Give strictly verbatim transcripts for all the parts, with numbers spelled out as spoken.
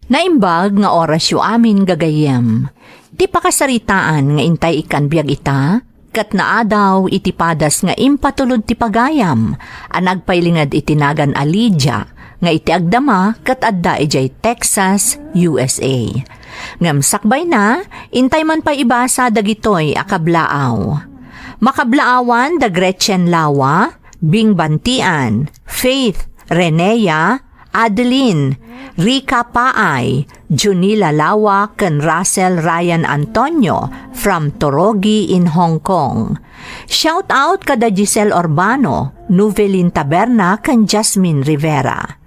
Naimbag nga orasyo amin, gagayyem. Ti pakasaritaan nga intay ikkan biag ita, ket naadaw iti padas nga impatulod ti pagayam a nagpailinged iti nagan a Lydia nga iti agdama ket adda idiay Texas, U S A. Ngem sakbayna, intay man pay ibasa dagitoy a kablaaw. Makablaawan da Gretchen Lawa, Bing Bantian, Faith, Renea, Adeline, Rica Paay, Junila Lawa ken Russell Ryan Antonio from Torogi in Hong Kong. Shout out kada Giselle Urbano, Novelin Taberna ken Jasmine Rivera.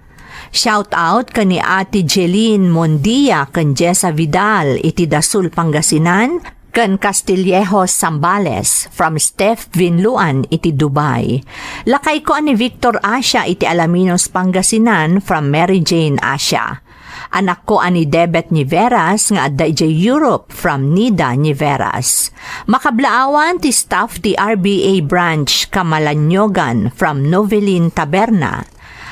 Shout out ken ni Ate Jeline Mondia ken Jessa Vidal iti Dasul, Pangasinan, ken Castillejos Zambales from Steph Vinluan iti Dubai. Lakayko a ni Victor Asia iti Alaminos, Pangasinan from Mary Jane Asia. Anakko a ni Debet Niveras nga adda idiay Europe from Nida Niveras. Makablaawan ti staff ti R B A branch Kamalanyogan from Novelin Taberna.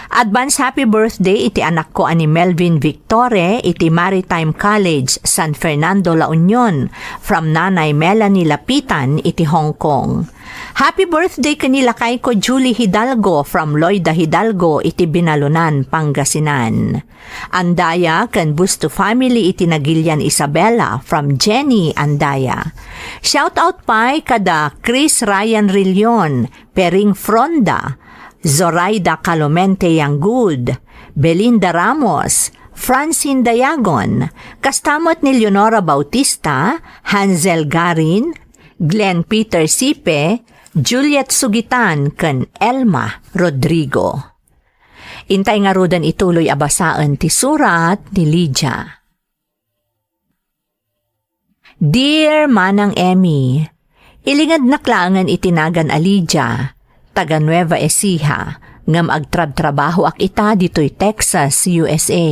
Advance happy birthday iti anakko a ni Melvin Victore iti Maritime College, San Fernando, La Union, from Nanay Melanie Lapitan iti Hong Kong. Happy birthday ken ni lakayko Julie Hidalgo from Loida Hidalgo iti Binalunan, Pangasinan. Andaya ken Busto family iti Nagilian, Isabela from Jenny Andaya. Shout out pay kada Chris Ryan Rillion, Pering Fronda, Zoraida Calomente Yangud, Belinda Ramos, Francine Dayagon, kasta met ni Leonora Bautista, Hansel Garin, Glenn Peter Sipe, Juliet Sugitan, ken Elma Rodrigo. Intay ngaruden ituloy a basaen ti surat ni Lydia. Dear Manang Emmy, ilingednak laengen iti nagan a Lydia, taga Nueva Ecija, ngem agtrabtrabahoak ita ditoy Texas, U S A.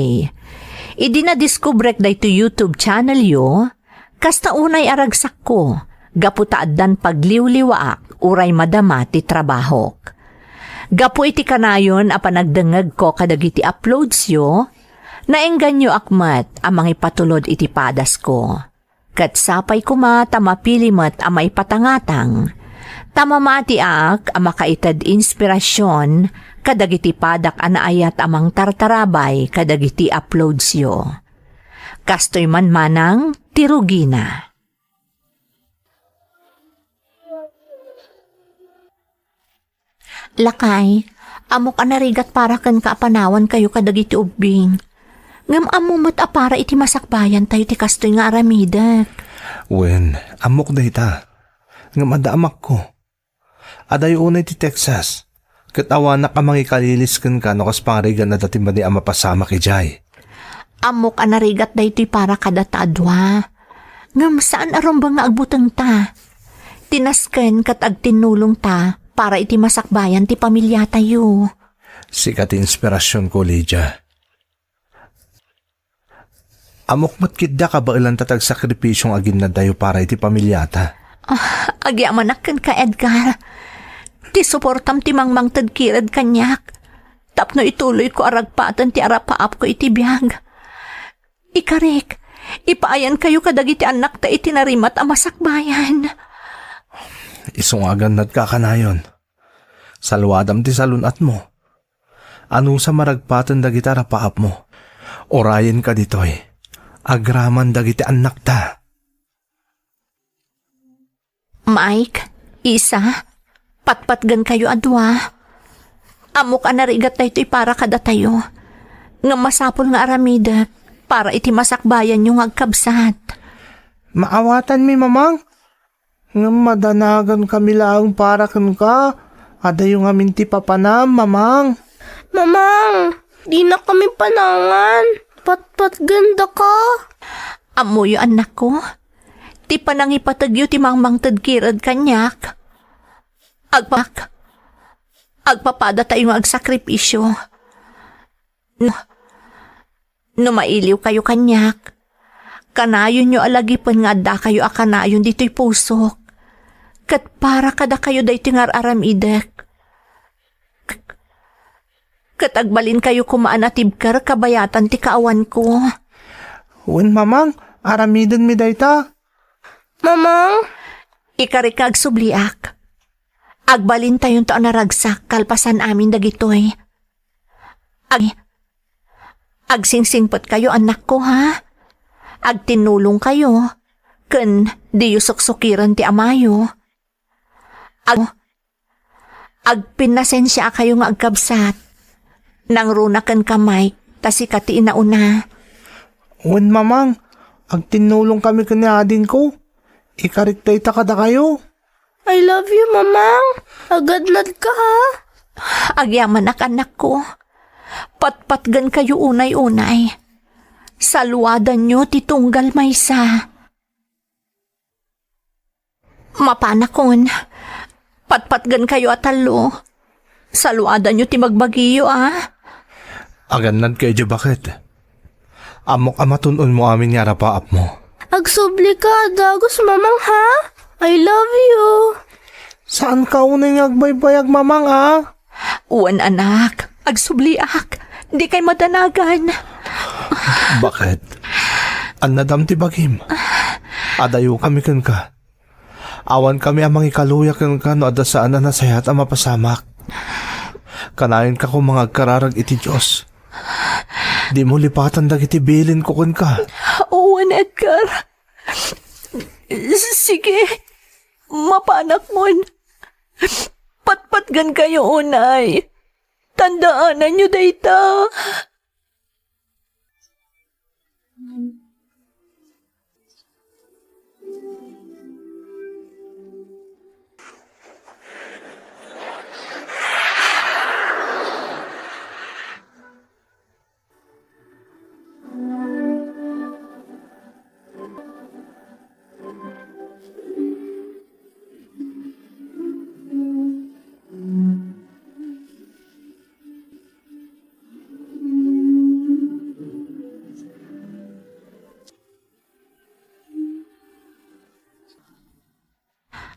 Idi nadiskubrek daytoy YouTube channel yo, kasta unay a ragsakko, gapu ta addan pagliwliwaak uray madama ti trabahok. Gapu iti kanayon a panagdengngegko kadagiti uploads yo, naengganyoak met a mangipatulod iti padasko. Ket sapay koma ta mapili met a maipatangatang, ta mamatiak a makaited inspirasyon kadagiti padak a naayat a mangtartarabay kadagiti uploads yo. Kastoy man manang ti rugina. Lakay, ammok a narigat para kenka a panawankayo kadagiti ubbing. Ngem ammo met a para iti masakbayantayo ti kastoy nga aramidek. Wen, ammok dayta. Ngem adda amakko. Adayo unay ti Texas, ket awanak a mangikalilis kenka no kas pangarigan adda ti madi a mapasamak idiay. Ammok a narigat daytoy para kadata a dua. Ngem saan a rumbeng nga agbutengta. Ti nasken ket agtinnulongta para iti masakbayan ti pamiliatayo. Sika ti inspirasionko, Lydia. Ammok met ketdi a kabaelanta ti agsakripisio nga aginnadtayo para iti pamiliata. Ah, agyamanak kenka, Edgar. Ti suportam ti mangmangted kired kaniak tapno ituloyko a ragpaten ti arapaapko iti biag. Ikarik, ipaayankayo kadagiti annakta iti narimat a masakbayan. Isu nga agannadka a kanayon. Saluadam ti salun-atmo. Anusam a ragpaten dagiti arapaapmo. Urayenka ditoy. Agraman dagiti annakta. Mike, Isa, patpatgenkayo a dua. Ammok a narigat daytoy para kadatayo. Ngem masapul nga aramidek para iti masakbayanyo nga agkabsat. Maawatanmi, Mamang. Ngem madanagankami laeng para kenka. Adayo ngamin ti papanam, Mamang. Mamang, dinakami panangan. Patpatgendaka. Ammoyo, annakko, ti panangipategyo ti mangmangted kired kaniak. Agpak-, agpapadatayo nga agsakripisio. No, no mailiwkayo kaniak, kanayonyo a lagipen nga addakayo a kanayon ditoy pusok. Ket para kadakayo daytoy nga ar-aramidek. K-, ket agbalinkayo koma a natibker kabayatan ti kaawanko. Wen, Mamang, aramidenmi dayta. Mamang? Ikarika, agsubliak. Agbalintayonto a naragsak kalpasan amin dagitoy. Ag-, agsingsingpetkayo, annakko, ha? Agtinnulongkayo, ken diyo suksukiren ti amayo. Ag-, agpinnasensiaakayo nga agkabsat. Nangruna kenka, Mike, ta sika ti inauna. Wen, Mamang, agtinnulongkami ken ni adingko. Ikarik dayta kadakayo. I love you, Mamang. Agadnadka, ha? Agyamanak, annakko. Patpatgenkayo unay-unay. Saluadanyo ti tunggal maysa. Mapanakon. Patpatgenkayo a tallo. Saluadanyo ti magbagiyo, a. Agannadka idiay baket. Ammok a matun-onmo amin nga arapaapmo. Agsublika, dagus, Mamang, ha? I love you. Saanka unay nga agbaybayag, Mamang, a? Wen, anak, agsubliak. Dikay madanagan. Baket? Annadam ti bagim. Adayokami kenka. Awankami a mangikaluya kenka no adda saan a nasayaat a mapasamak. Kanayon ka koma nga agkararag iti Dios. Dimo lipatan dagiti bilinko kenka. Wen, Edgar. Sige, mapanakon. Patpatgenkayo unay. Tandaananyo dayta.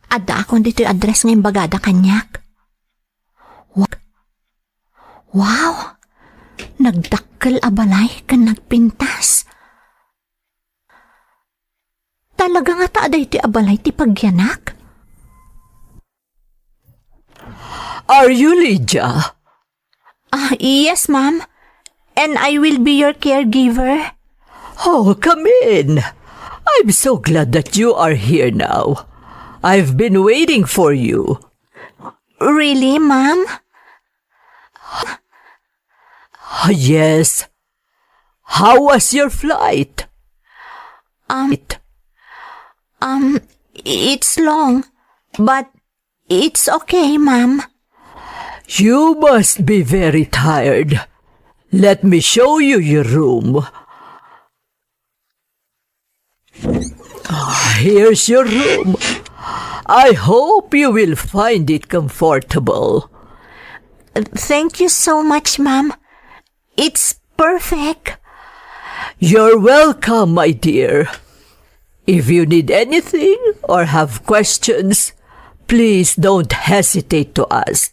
Addaakon ditoy address nga imbagada kaniak. Wa-, wow! Nagdakkel a balay ken nagpintas. Talaga ngata a daytoy a balay ti pagyanak? Are you Lydia? Ah, yes, ma'am. And I will be your caregiver. Oh, come in. I'm so glad that you are here now. I've been waiting for you. Really, ma'am? Ah, yes. How was your flight? Um, it, um, it's long, but it's okay, ma'am. You must be very tired. Let me show you your room. Ah, here's your room. I hope you will find it comfortable. Thank you so much, ma'am. It's perfect. You're welcome, my dear. If you need anything or have questions, please don't hesitate to ask.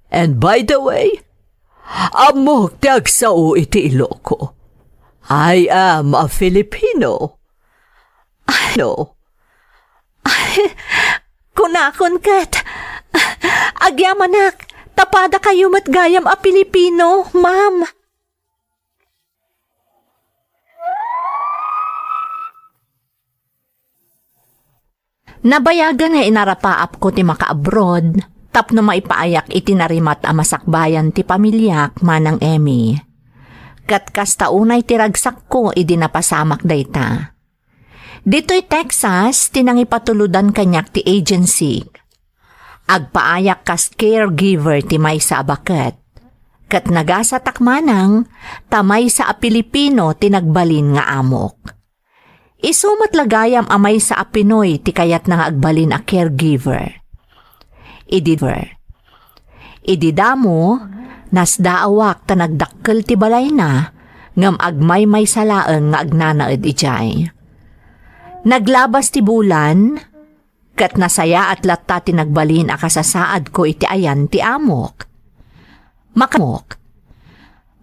And by the way, ammok ti agsao iti Iloco. I am a Filipino. Ano? Kunakon ket, agyamanak, ta padakayo met gayam a Pilipino, ma'am. Nabayagan nga inarapaapko ti makaabroad tapno maipaayak iti narimat a masakbayan ti pamiliak, Manang Emmy. Ket kasta unay ti ragsakko idi napasamak dayta. Ditoy Texas ti nangipatuludan kaniak ti agency. Agpaayak kas caregiver ti maysa a baket. Ket nagasatak manang ta maysa a Pilipino ti nagbalin nga amok. Isu met la gayam a maysa a Pinoy ti kayatna nga agbalin a caregiver. Idi, idi damo, nasdaawak ta nagdakkel ti balayna, ngem agmaymaysa laeng nga agnanaed idiay. Naglabas ti bulan, ket nasayaat latta ti nagbalin a kasasaadko iti ayan ti amok. Makamok.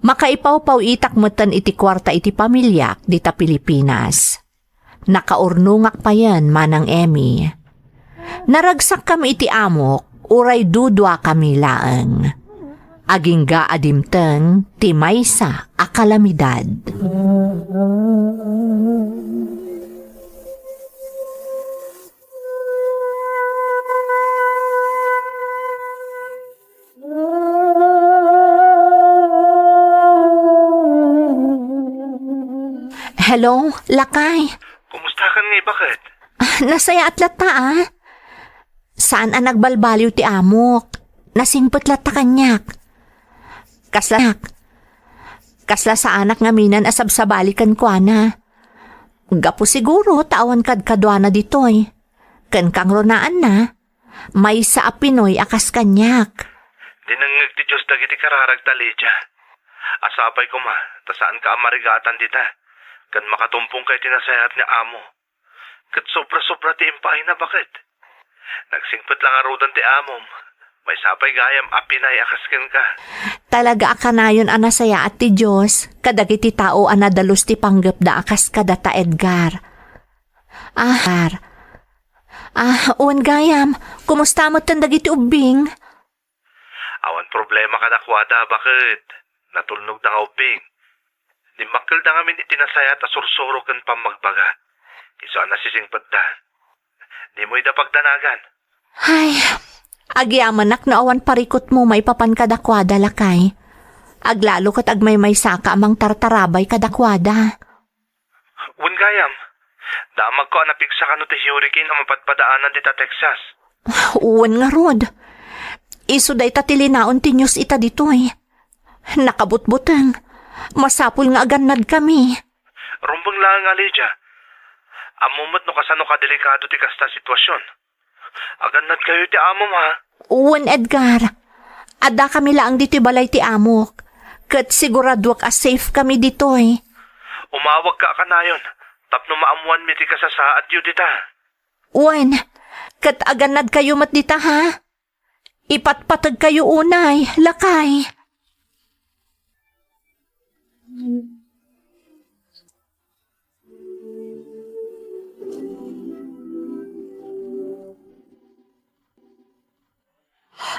Makaipawpaw-itak metten iti kuarta iti pamiliak dita Pilipinas. Nakaurnongak payen, Manang Emmy. Naragsakkami iti amok, uray duduakami laeng. Agingga a dimteng ti maysa a kalamidad. Hello, lakay. Kumusta kan ngay, baket? Ah, nasayaat latta, ah. Saan a nagbalbaliw ti amok. Nasingpet latta kaniak. Kasla, kasla saanak ngamin a sabsabali kenkuana. Gapu siguro ta awan kadkaduana ditoy. Ken kangrunaanna, maysa a Pinoy a kas kaniak. Dinengngeg ti Dios dagiti kararagta, Lydia. Sapay koma, ta saanka a marigatan dita, ken makatumpongka iti nasayaat nga amo. Ket sobra-sobra ti impaayna, baket. Nagsingpet la ngaruden ti amom. Maysa pay gayam a Pinay a kas kenka. Talaga a kanayon a nasayaat ti Dios kadagiti tao a nadalus ti panggepda a kas kadata, Edgar. Ah, ah, wen gayam, kumusta metten dagiti ubbing? Awan problema kadakuada, baket. Natulnogda nga ubbing. Dimmakkelda ngamin iti nasayaat a sursuro ken pammagbaga. Isu a nasisingpetda. Dimo ida pagdanagan. Ay, agyamanak no awan parikutmo maipapan kadakuada, lakay. Aglalo ket agmaymaysaka a mangtartarabay kadakuada. Wen gayam, damagko a napigsa kano ti hurricane a mapadpadaanan dita Texas. Wen ngarud. Isu dayta ti linaon ti news ita ditoy. Nakabutbuteng. Masapul nga agannadkami. Rumbeng laeng, Lydia. Ammom met no kasano kadelikado ti kasta a sitwasion. Agannadkayo iti amom, ha? Wen, Edgar. Addakami laeng ditoy balay ti amok. Ket siguraduak a safe kami ditoy. Umawagka a kanayon tapno maammoanmi ti kasasaadyo dita. Wen, ket agannadkayo met dita, ha? Ipatpategkayo unay, lakay.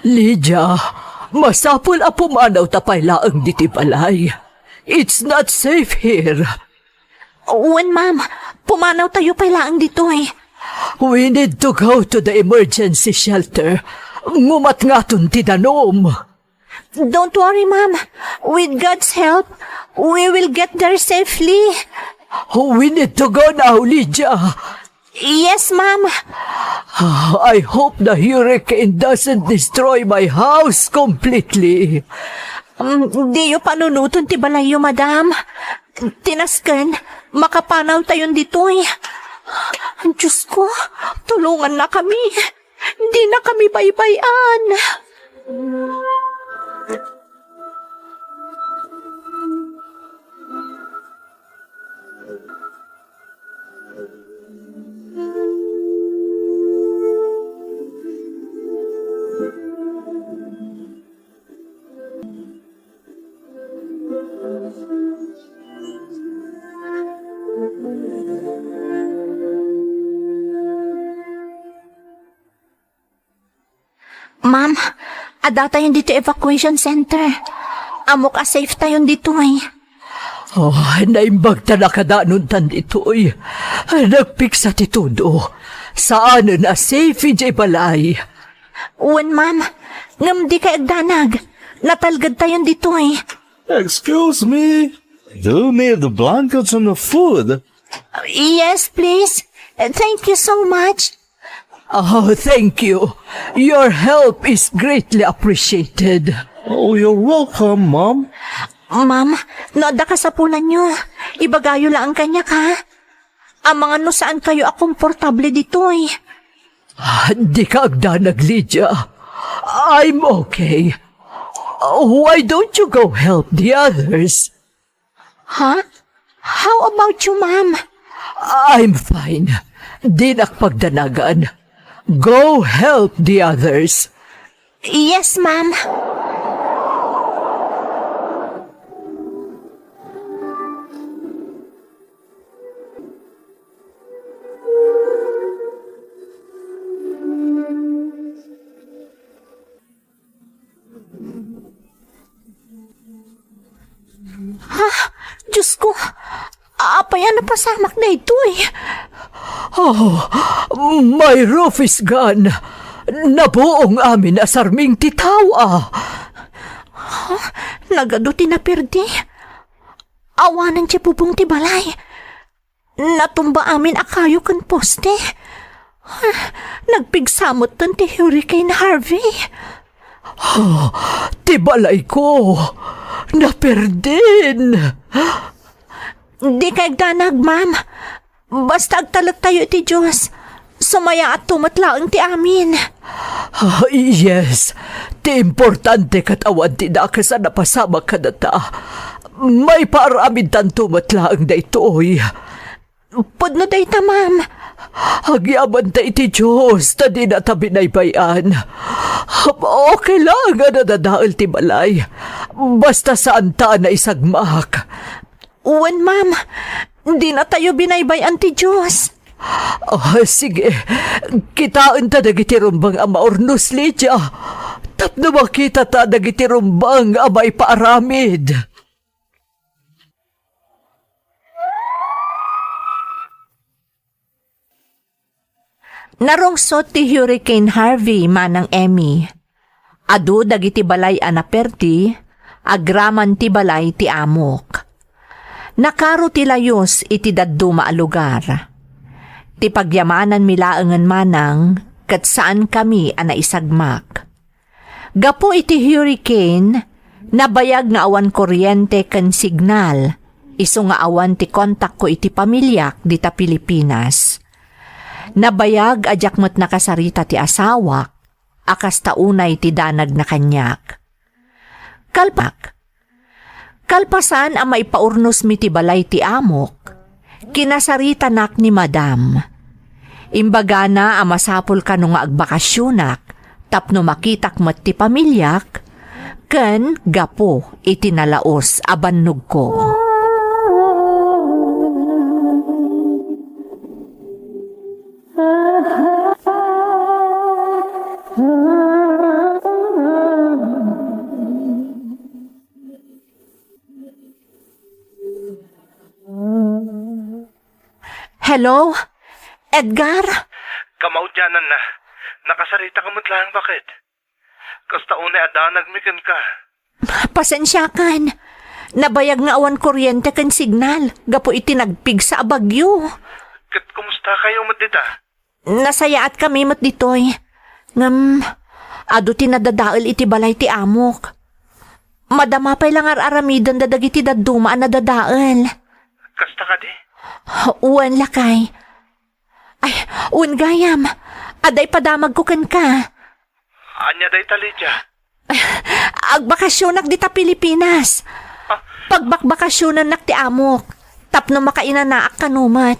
Lydia, masapul a pumanawta pay laeng ditoy balay. It's not safe here. Wen, ma'am. Pumanawtayo pay laeng ditoy. We need to go to the emergency shelter. Ngumatngaton ti danum. Don't worry, ma'am. With God's help, we will get there safely. We need to go now, Lydia. Yes, ma'am. I hope the hurricane doesn't destroy my house completely. Mm, diyo panunoten ti balayyo, madam. Tinasken, makapanawtayon ditoy. Diyos ko, tulongannakami. Dinakami baybay-an. Ma'am, addatayon ditoy evacuation center. Ammok a safe tayon ditoy. Oh, naimbag ta nakadanontan ditoy. Nagpiksa ti todo. Saanen a safe idiay balay. Wen, ma'am. Ngem dikay agdanag. Natalged tayon ditoy. Excuse me. Do you need blankets and food? Yes, please. Thank you so much. Oh, thank you. Your help is greatly appreciated. Oh, you're welcome, Mom. Ma'am, no adda kasapulanyo, ibagayo laeng kaniak, ha? Amangan no saankayo a komportable ditoy. Ah, dika agdanag, Lydia. I'm okay. Why don't you go help the others? Huh? How about you, ma'am? I'm fine. Dinak pagdanagan. Go help the others. Yes, ma'am. Apay a napasamak daytoy? Oh, my roof is gone. Nabuong amin a sarming ti tawak. Huh? Nagadu ti naperdi? Awanen ti bubong ti balay. Natumba amin a kayo ken poste. Huh? Nagpigsa metten ti Hurricane Harvey. Oh, ti balayko. Naperdin. Dika agdanag, ma'am. Basta agtalektayo iti Dios, sumayaatto met laeng ti amin. Ah, yes, ti importante ket awan ti dakes a napasamak kadata. Maipaaramidtanto met laeng daytoy. Pudno dayta, ma'am. Agyamanta iti Dios ta dinata binaybay-an. Okay laeng a nadadael ti balay. Basta saanta a naisagmak. Wen, ma'am. Dinatayo binaybay-an ti Dios. Ah, sige. Kitaenta dagiti rumbeng a maurnos, Lydia. Tapno makitata dagiti rumbeng a maipaaramid. Narungsot ti Hurricane Harvey, Manang Emmy. Adu dagiti balay a naperdi, agraman ti balay ti amok. Nakaro ti layus iti dadduma a lugar. Ti pagyamananmi laengen manang ket saankami a naisagmak. Gapu iti hurricane, nabayag nga awan kuryente ken signal, isu nga awan ti kontakko iti pamiliak dita Pilipinas. Nabayag a diak met nakasarita ti asawak, a kasta unay ti danagna kaniak. Kalpak, Kalpasan a maipaurnosmi ti balay ti amok, kinasaritanak ni Madam. Imbagana a masapul kano nga agbakasionak tapno makitak met ti pamiliak ken gapu iti nalaus a bannogko. Hello? Edgar? Kamaudiananna. Nakasarita ka met laeng, baket? Kasta unay a danagmi kenka. Pasensiakan. Nabayag nga awan kuryente ken signal gapu iti nagpigsa a bagyo. Ket kumusta kayo met dita? Nasayaatkami met ditoy. Ngem, adu ti nadadael iti balay ti amok. Madama pay la nga ar-aramidenda dagiti dadduma a nadadael. Kasta kadi? Wen, lakay. Ay, wen gayam. Adda ipadamagko kenka. Ania dayta, Lydia? Agbakasionak dita Pilipinas. Ah? Pagbakbakasionennak ti amok tapno makainanaak kano met.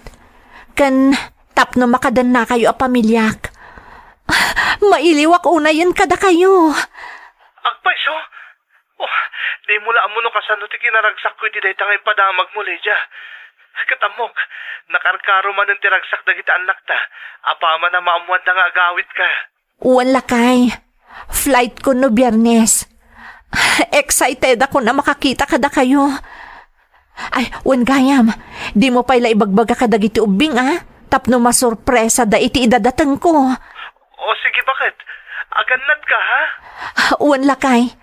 Ken tapno makadennakayo a pamiliak. Mailiwak unayen kadakayo. Agpayso? Oh, dimo la ammo no kasano ti kinaragsakko iti dayta nga impadamagmo, Lydia. Ket ammok, nakarkaro manen ti ragsak dagiti annakta, apaman a maammoanda nga agawitka. Wen, lakay. Flight ko no Biyernes. Excited ako a makakita kadakayo. Ay, wen gayam, dimo pay la ibagbaga kadagiti ubbing, a? Tapno masurpresada iti idadatengko. O, sige, baket? Agannadka, ha? Wen, lakay.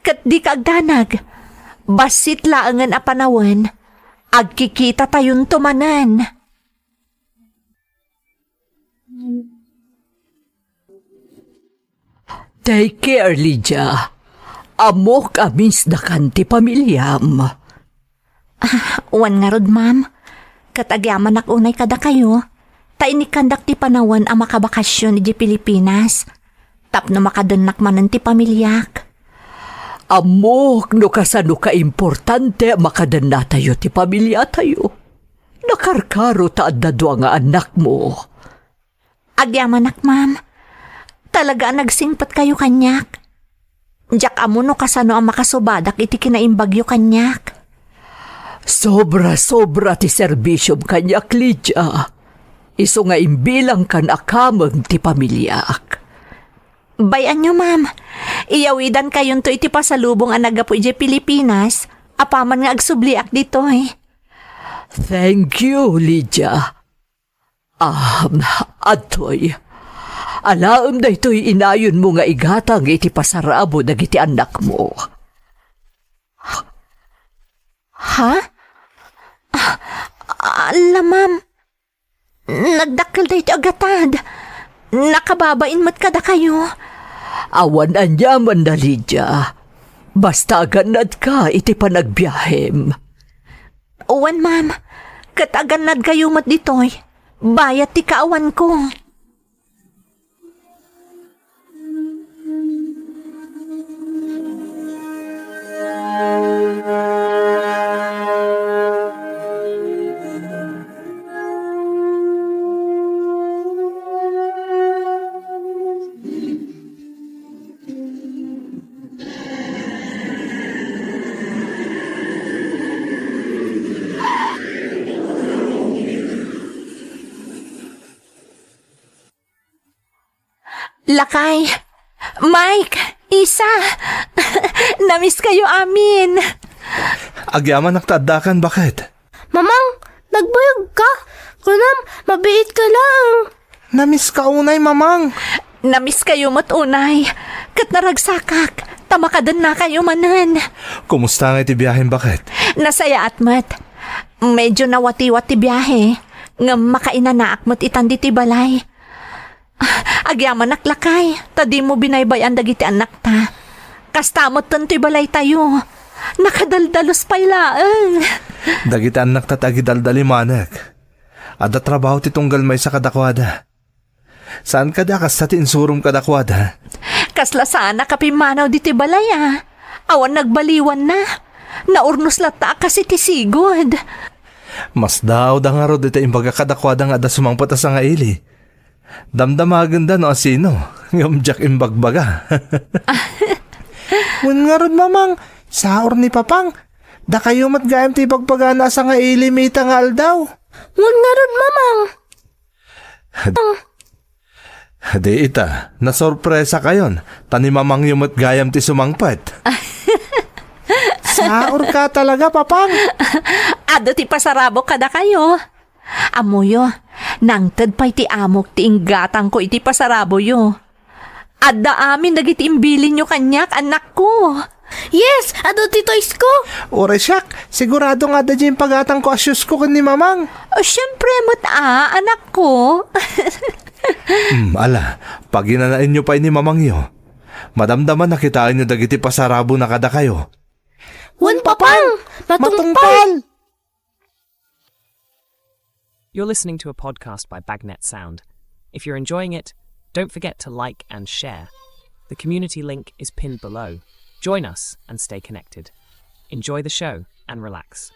Ket dika agdanag. Bassit laengen a panawen, agkikitatayonto manen. Take care, Lydia. Ammok a miss-dakan ti pamiliam. Ah, wen ngarud, ma'am. Ket agyamanak unay kadakayo, ta inikkandak ti panawen a makabakasion idiay Pilipinas, tapno makadennak manen ti pamiliak. Ammok no kasano kaimportante a makadennatayo ti pamiliatayo. Nakarkaro ta adda dua nga annakmo. Agyamanak, ma'am. Talaga a nagsingpetkayo kaniak. Diak ammo no kasano a makasubadak iti kinaimbagyo kaniak. Sobra-sobra ti serbisiom kaniak, Lydia. Isu nga imbilangkan a kameng ti pamiliak. Bay-anyo, ma'am. Iyawidankayonto iti pasalubong a naggapu idiay Pilipinas, apaman nga agsubliak ditoy. Thank you, Lydia. Ah, adtoy. Alaem daytoy inayonmo nga igatang iti pasarabo dagiti annakmo. Ha? Ah, ala, ma'am. Nagdakkel daytoy a gatad. Nakababain met kadakayo. Awan aniamanna, Lydia. Basta agannadka iti panagbiahem. Wen, ma'am. Ket agannadkayo met ditoy. Bayat ti kaawanko. Lakay, Mike, Isa, namiss kayo amin. Agyamanak ta addakan, baket? Mamang, nagbayag ka? Kunam, mabiit ka lang. Namiss ka unay, Mamang. Namiss kayo met unay. Ket naragsakak, ta makadenna kayo manen. Kumusta nga iti biahem, baket? Nasayaat met. Medyo nawatiwat ti biahe, ngem makainanaak met itan ditoy balay. Agyamanak, lakay, ta dimo binaybay-an dagiti annakta. Kasta metten ti balaytayo. Nakadaldalus pay laeng. Dagiti annakta ti agidaldalimanek. Adda trabaho ti tunggal maysa kadakuada. Saan kadi a kasta ti insurom kadakuada? Kasla saanak a pimmanaw ditoy balay a. Awan nagbaliwanna. Naurnos latta a kas iti sigud. Masdaawda ngarud iti imbaga kadakuada nga adda sumangpet a sangaili. Damdamagenda no asino, ngem diak imbagbaga. Wen ngarud, Mamang, saor ni Papang. Dakayo met gayam ti ibagbagana a sangaili mayta nga aldaw. Wen ngarud, Mamang. Di ita, nasorpresakayon, ta ni Mamangyo met gayam ti sumangpet. Saor ka talaga, Papang. Adu ti pasarabok kadakayo. Ammoyo, nangted pay ti amok ti inggatangko iti pasaraboyo. Adda amin dagiti imbilinyo kaniak, annakko. Yes, adu ti toysko. Uray siak, sigurado nga adda diay impagatangko a shoesko ken ni Mamang. O, siempre met a, annakko. Hmm, ala, paginanaenyo pay ni Mamangyo. Madamdama a kitaenyo dagiti pasarabona kadakayo. Wen, Papang, matungpal. You're listening to a podcast by Bagnet Sound. If you're enjoying it, don't forget to like and share. The community link is pinned below. Join us and stay connected. Enjoy the show and relax.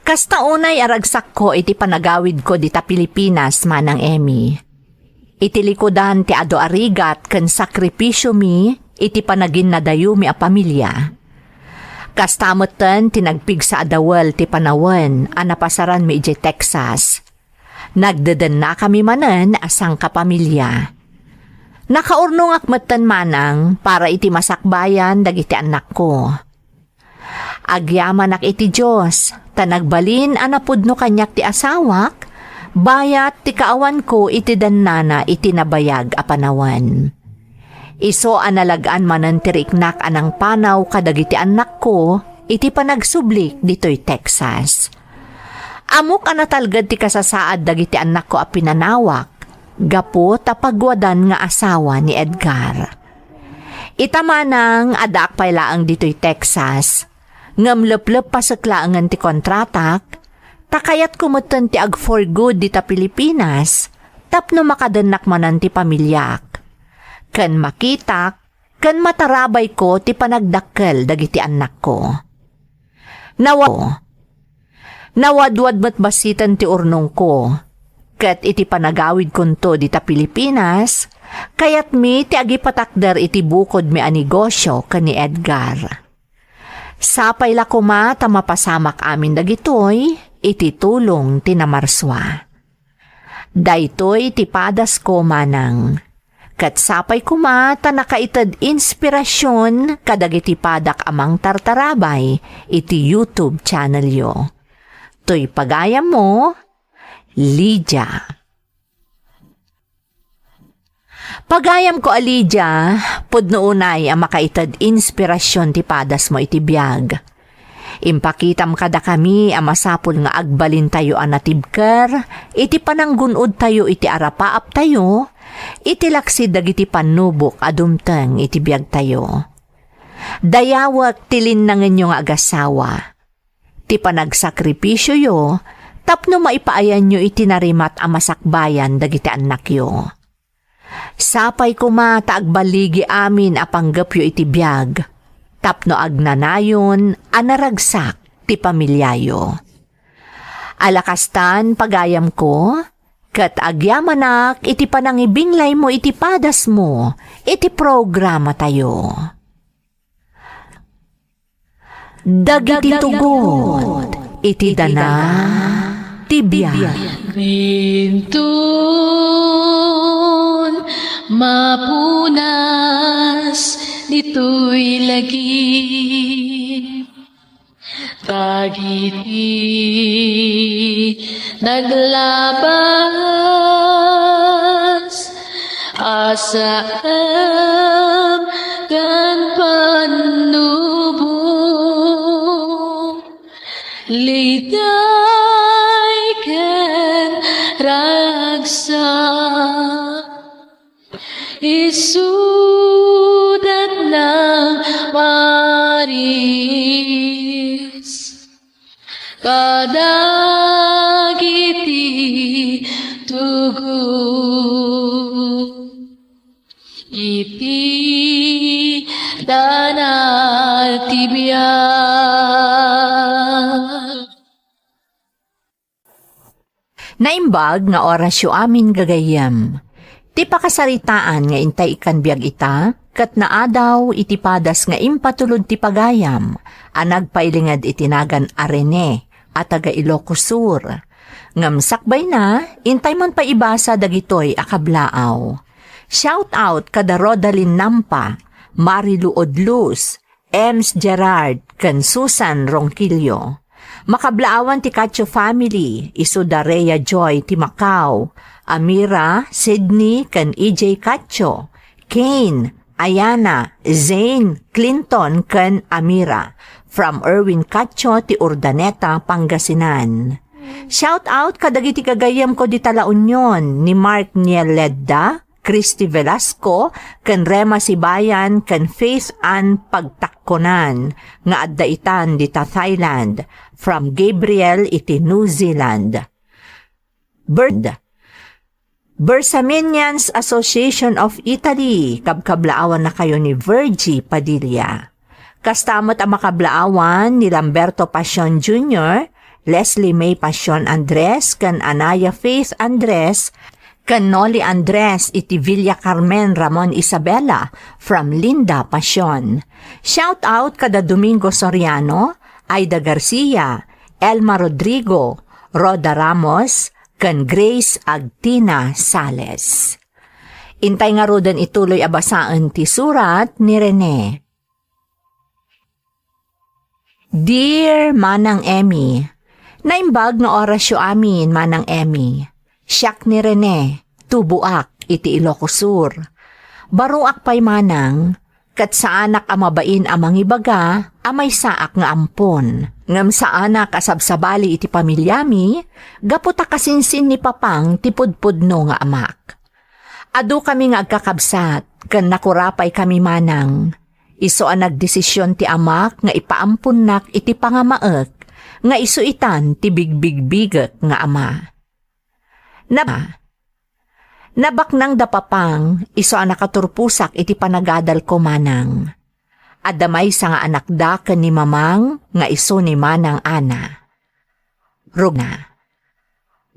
Kasta unay a ragsakko iti panagawidko dita Pilipinas, Manang Emmy. Iti likudan ti adu a rigat ken sakripisiomi iti panaginnadayomi a pamilia. Kasta metten ti nagpigsa a dawel ti panawen a napasaranmi idiay Texas. Nagdedennakami manen a sangkapamilia. Nakaurnongak metten manang para iti masakbayan dagiti annakko. Agyamanak iti Dios, ta nagbalin a napudno kaniak ti asawak, bayat ti kaawanko iti dennana iti nabayag a panawen. Isu a nalag-an manen ti riknak a nangpanaw kadagiti annakko iti panagsublik ditoy Texas. Ammok a natalged ti kasasaad dagiti annakko a pinanawak gapu ta paguadan nga asawa ni Edgar. Ita manang, addaak pay laeng ditoy Texas, ngem lepleppasek laengen ti kontratak, ta kayatko metten ti ag-for good dita Pilipinas tapno makadennak manen ti pamiliak, ken makitak ken matarabayko ti panagdakkel dagiti annakko. Nawa-, nawadwad met bassiten ti urnongko, ket iti panagawidkonto dita Pilipinas, kayatmi ti agipatakder iti bukodmi a negosio ken ni Edgar. Sapay la koma ta mapasamak amin dagitoy iti tulong ti Namarsua. Daytoy ti padasko, manang. Ket sapay koma ta nakaited inspirasyon kadagiti padak a mangtartarabay iti YouTube channelyo. Toy pagayammo, Lydia. Pagayamko a Lydia, pudno unay a makaited inspirasyon ti padasmo iti biag. Impakitam kadakami a masapul nga agbalintayo a natibker iti pananggun-odtayo iti arapaaptayo, iti laksid dagiti pannubok a dumteng iti biagtayo. Dayawek ti linnangenyo nga agasawa, ti panagsakripisioyo tapno maipaayanyo iti narimat a masakbayan dagiti annakyo. Sapay koma ta agballigi amin a panggepyo iti biag, tapno agnanayon a naragsak ti pamiliayo. Ala kastan, pagayamko, ket agyamanak iti panangibinglaymo iti padasmo iti programatayo. Dagiti tugot iti dana ti biag. Inton mapunas ditoy lagip, dagiti naglabas a saem ken pannubok, liday ken ragsak, isudat nang maris kadagiti tugot iti dana ti biag. Naimbag nga orasyo amin, gagayyem. Ti pakasaritaan nga intay ikkan biag ita, ket naadaw iti padas nga impatulod ti pagayam a nagpailinged iti nagan a Rene a taga Ilocos Sur. Ngem sakbayna, intay man pay ibasa dagitoy a kablaaw. Shout out kada Rodalyn Nampa, Marilu Odlus, Ems Gerard, ken Susan Ronquillo. Makablaawan ti Cacho family, isu da Rhea Joy ti Macau, Amira, Sydney, ken E J Cacho, Kane, Ayana, Zane, Clinton, ken Amira. From Erwin Cacho ti Urdaneta, Pangasinan. Shout out kadagiti gagayyemko dita La Union, ni Mark Nieledda, Christy Velasco, ken Rema Sibayan, ken Faith Ann Pagtakkonan, nga adda itan dita Thailand, from Gabriel iti New Zealand. Bird. Bersaminians Association of Italy, kabkablaawannakayo ni Virgie Padilla. Kasta met a makablaawan ni Lamberto Pasion Junior, Leslie May Pasion Andres, ken Anaya Faith Andres, ken Noli Andres iti Villa Carmen, Ramon Isabela, from Linda Pasion. Shout out kada Domingo Soriano, Aida Garcia, Elma Rodrigo, Rhoda Ramos, ken Grace Agtina Sales. Intay ngaruden ituloy a basaen ti surat ni Rene. Dear Manang Emmy, naimbag nga orasyo amin, Manang Emmy. Siak ni Rene, tuboak iti Ilocos Sur. Baroak pay manang, ket saanak a mabain a mangibaga a maysaak nga ampon. Ngem saanak a sabsabali iti pamiliami, gapu ta kasinsin ni Papang ti pudpudno nga amak. Adukami nga agkakabsat, ken nakurapaykami manang. Isu a nagdesisyon ti amak nga ipaamponnak iti pangamaek nga isu itan ti bigbigbigek nga ama. Nab-, nabaknang da Papang, isu a nakaturposak iti panagadalko manang. Adda maysa nga anakda ken ni Mamang nga isu ni Manang Ana. Rugna.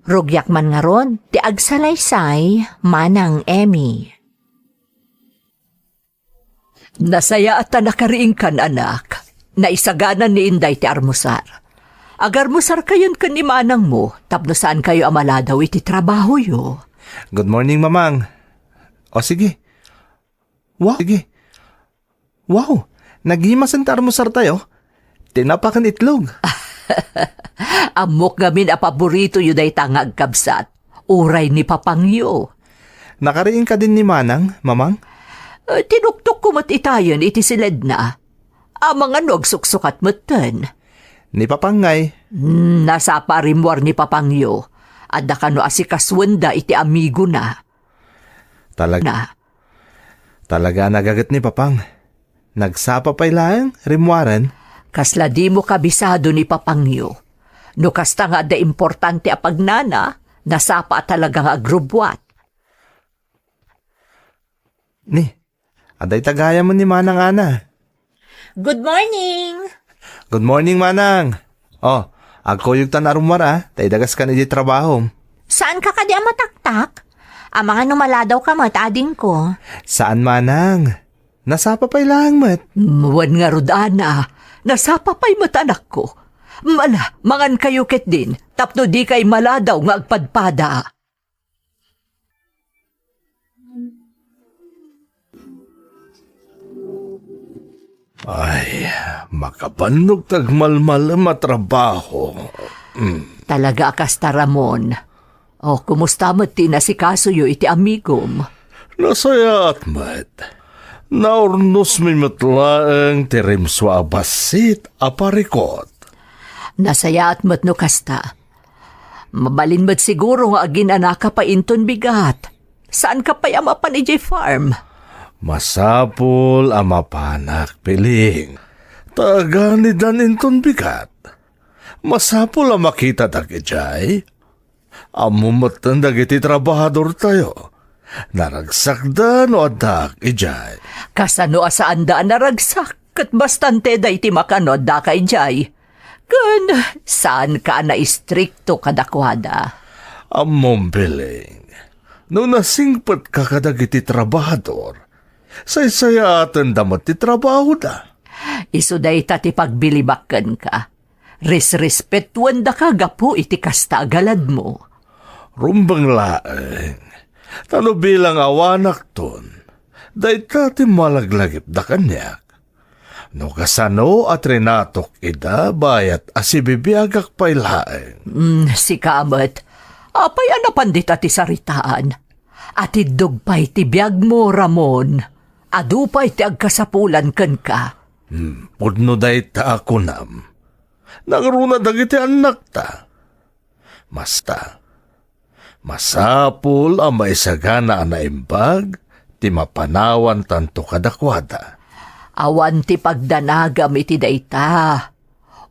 Rugiak man ngarud ti agsalaysay, Manang Emmy. Nasayaat a nakariingkan, anak. Naisaganan ni Inday ti armusar. Agarmusarkayon ken ni manangmo tapno saankayo a maladaw iti trabahoyo. Good morning, Mamang. O sige, Wow, sige. Wow, nagimasen ti almusartayo. Tinapa ken itlog. Ammok ngamin a paboritoyo dayta nga agkabsat. Uray ni Papangyo. Nakariing kadin ni Manang, Mamang? Eh, tinuktokko met itayen iti siledna. Amangan no agsuksukat metten. Ni Papang ngay? Hmm, nasapa a rimmuar ni Papangyo. Adda kano asikasuenda iti amigona. Talag-, Na. Talaga a nagaget ni Papang. Nagsapa pay laeng, rimmuaren. Kasla dimo kabisado ni Papangyo. No kasta nga adda importante a pagnana, nasapa a talaga nga agrubbuat. Ni, adda ita gayam ni Manang Ana. Good morning! Good morning, Manang. Oh, agkuyogtan a rummuar, a, ta idagaskan iti trabahom. Saan ka kadi a mataktak? Amangan no maladaw ka met, adingko. Saan, Manang. Nasapa pay laeng met. Mm, wen ngarud, Ana. Nasapa pay met, anakko. Ala, mangan kayo ketdin, tapno dikay maladaw nga agpadpada. Ay, makabannog ti agmalmalem a trabaho. Mm. Talaga a kasta, Ramon. O, kumusta met ti inasikasoyo iti amigom? Nasayaat met. Naurnosmi met laeng ti rimsua a bassit a parikot. Nasayaat met no kasta. Mabalin met siguro nga aginanaka pay inton bigat. Saanka pay a mapan idiay farm? Masapul a mapanak, Piling. Ta aganidan inton bigat. Masapul a makitadak idiay. Ammom metten dagiti trabahadortayo. Naragsakda no addaak idiay. Kasano a saanda a naragsak? Ket bastante daydi makan no addaka idiay. Ken saanka a naistrikto kadakuada. Ammom, Piling, no nasingpetka kadagiti trabahador, saysayatenda met ti trabahoda. Isu dayta ti pagbilibak kenka. Resrespetuendaka gapu iti kasta a galadmo. Rumbeng laeng, ta no bilang awanakton, dayta ti malaglagipda kaniak. No kasano a trinatok ida bayat a sibibiagak pay laeng. Mm, sika met. Apay a napan dita ti saritaan? Atiddog pay ti biagmo, Ramon. Adu pay ti agkasapulan kenka. Hmm, pudno dayta a kunam. Nangruna dagiti annakta. Masta, masapul a maisagana a naimbag ti mapanawantanto kadakuada. Awan ti pagdanagam iti dayta.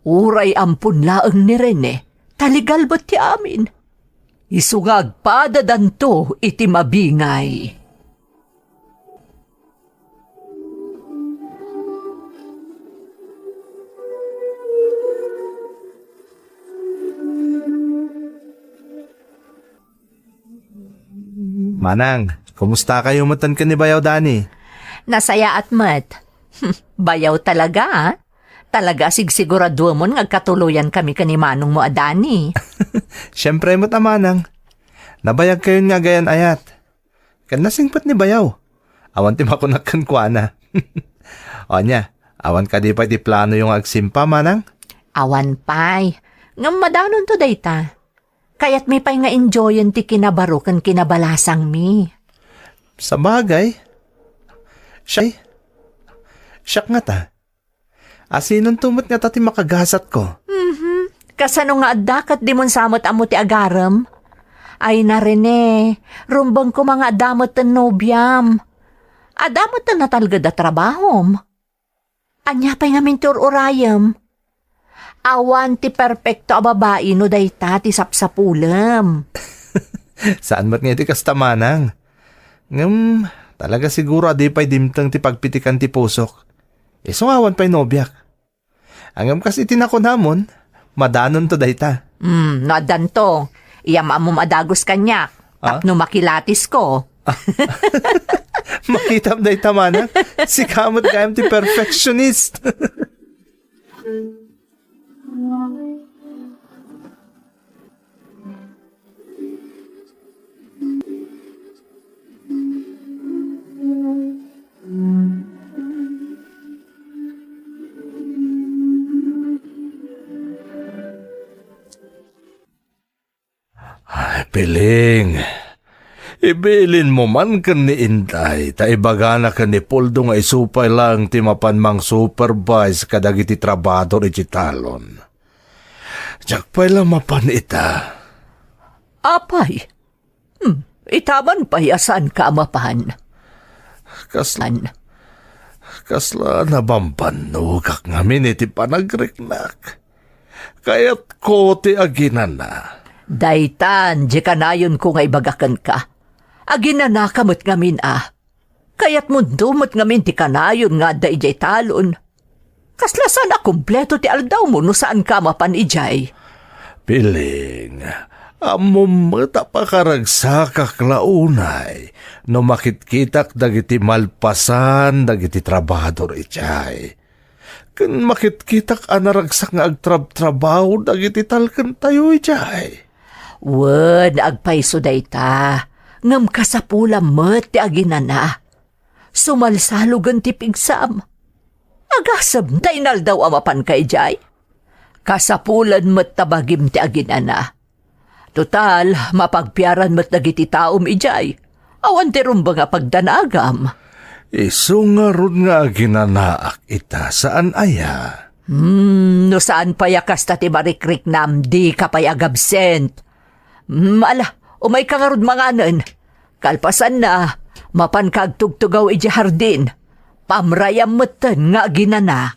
Uray ampon laeng ni Rene, ta legal met ti amin. Isu nga agpadadanto iti mabingay. Manang, kumusta kayo metten ken ni Bayaw Dani? Nasayaat met. Bayaw talaga, ah. Talaga a sigsiguraduemon nga agkatuloyan kami ken ni manongmo a Dani. Siempre met a manang. Nabayag kayon nga agayan-ayat. Ken nasingpet ni Bayaw. Awan ti makunak kenkuana. Ania, awan kadi pay ti planoyo nga agsimpa, manang? Awan pay. Ngem madanonto dayta. Kayatmi pay nga enjoyen ti kinabaro ken kinabalasangmi. Sabagay. Siya, siak ngata. Asinonto met ngata ti makagasatko? Mhm. Kasano nga adda ket dimon sa met ammo ti agarem? Ay na, Rene, rumbeng koma nga adda metten nobiam. Adda metten natalged a trabahom. Ania pay ngamin ti ur-urayem? Awan ti perpekto a babai no dayta ti sapsapulem. Saan met nga iti kasta, manang. Ngem, talaga siguro a di pay dimteng ti pagpitikan ti pusok. Isu nga awan pay nobiak. Ngem kas iti nakunamon, madanonto dayta. Hmm, no addanto, iyam-ammom a dagus kaniak, ah? Tapno makilatisko. Makitam dayta, manang. Sika met gayam ti perfectionist. Piling, ibilinmo man ken ni Inday ta ibagana ken ni Poldo nga isu pay laeng ti mapan mangsupervise kadagiti trabahador iti talon. Diak pay la mapan ita. Apay? Hmm, ita man pay a saanka a mapan? Kasla, kasla nabambannogak ngamin iti panagriknak. Kayatko ti aginana. Daytan, di kanayonko nga ibaga kenka. Aginanaka met ngamin a. Kayatmo met ngamin ti kanayon nga adda idiay talon. Kasla saan a kumpleto ti aldawmo no saanka a mapan idiay. Piling, ammom met a pakaragsakak la unay no makitkitak dagiti malpasan dagiti trabahador idiay. Ken makitkitak a naragsak nga agtrabtrabaho dagiti talkentayo idiay. Wen, agpayso dayta, ngem kasapulam met ti aginana. Sumalsalogen ti pigsam. Agasem ta inaldaw a mapanka idiay. Kasapulan met ta bagim ti aginana. Total, mapagpiaran met dagiti taom idiay. Awan ti rumbeng a pagdanagam. Isu ngarud nga aginanaak ita, saan aya? Hmm, no saan pay a kasta ti marikriknam, dika pay agabsent. Hmm, ala, umayka ngarud manganen. Kalpasanna, mapanka agtugtugaw idiay hardin. Pamrayam metten nga aginana.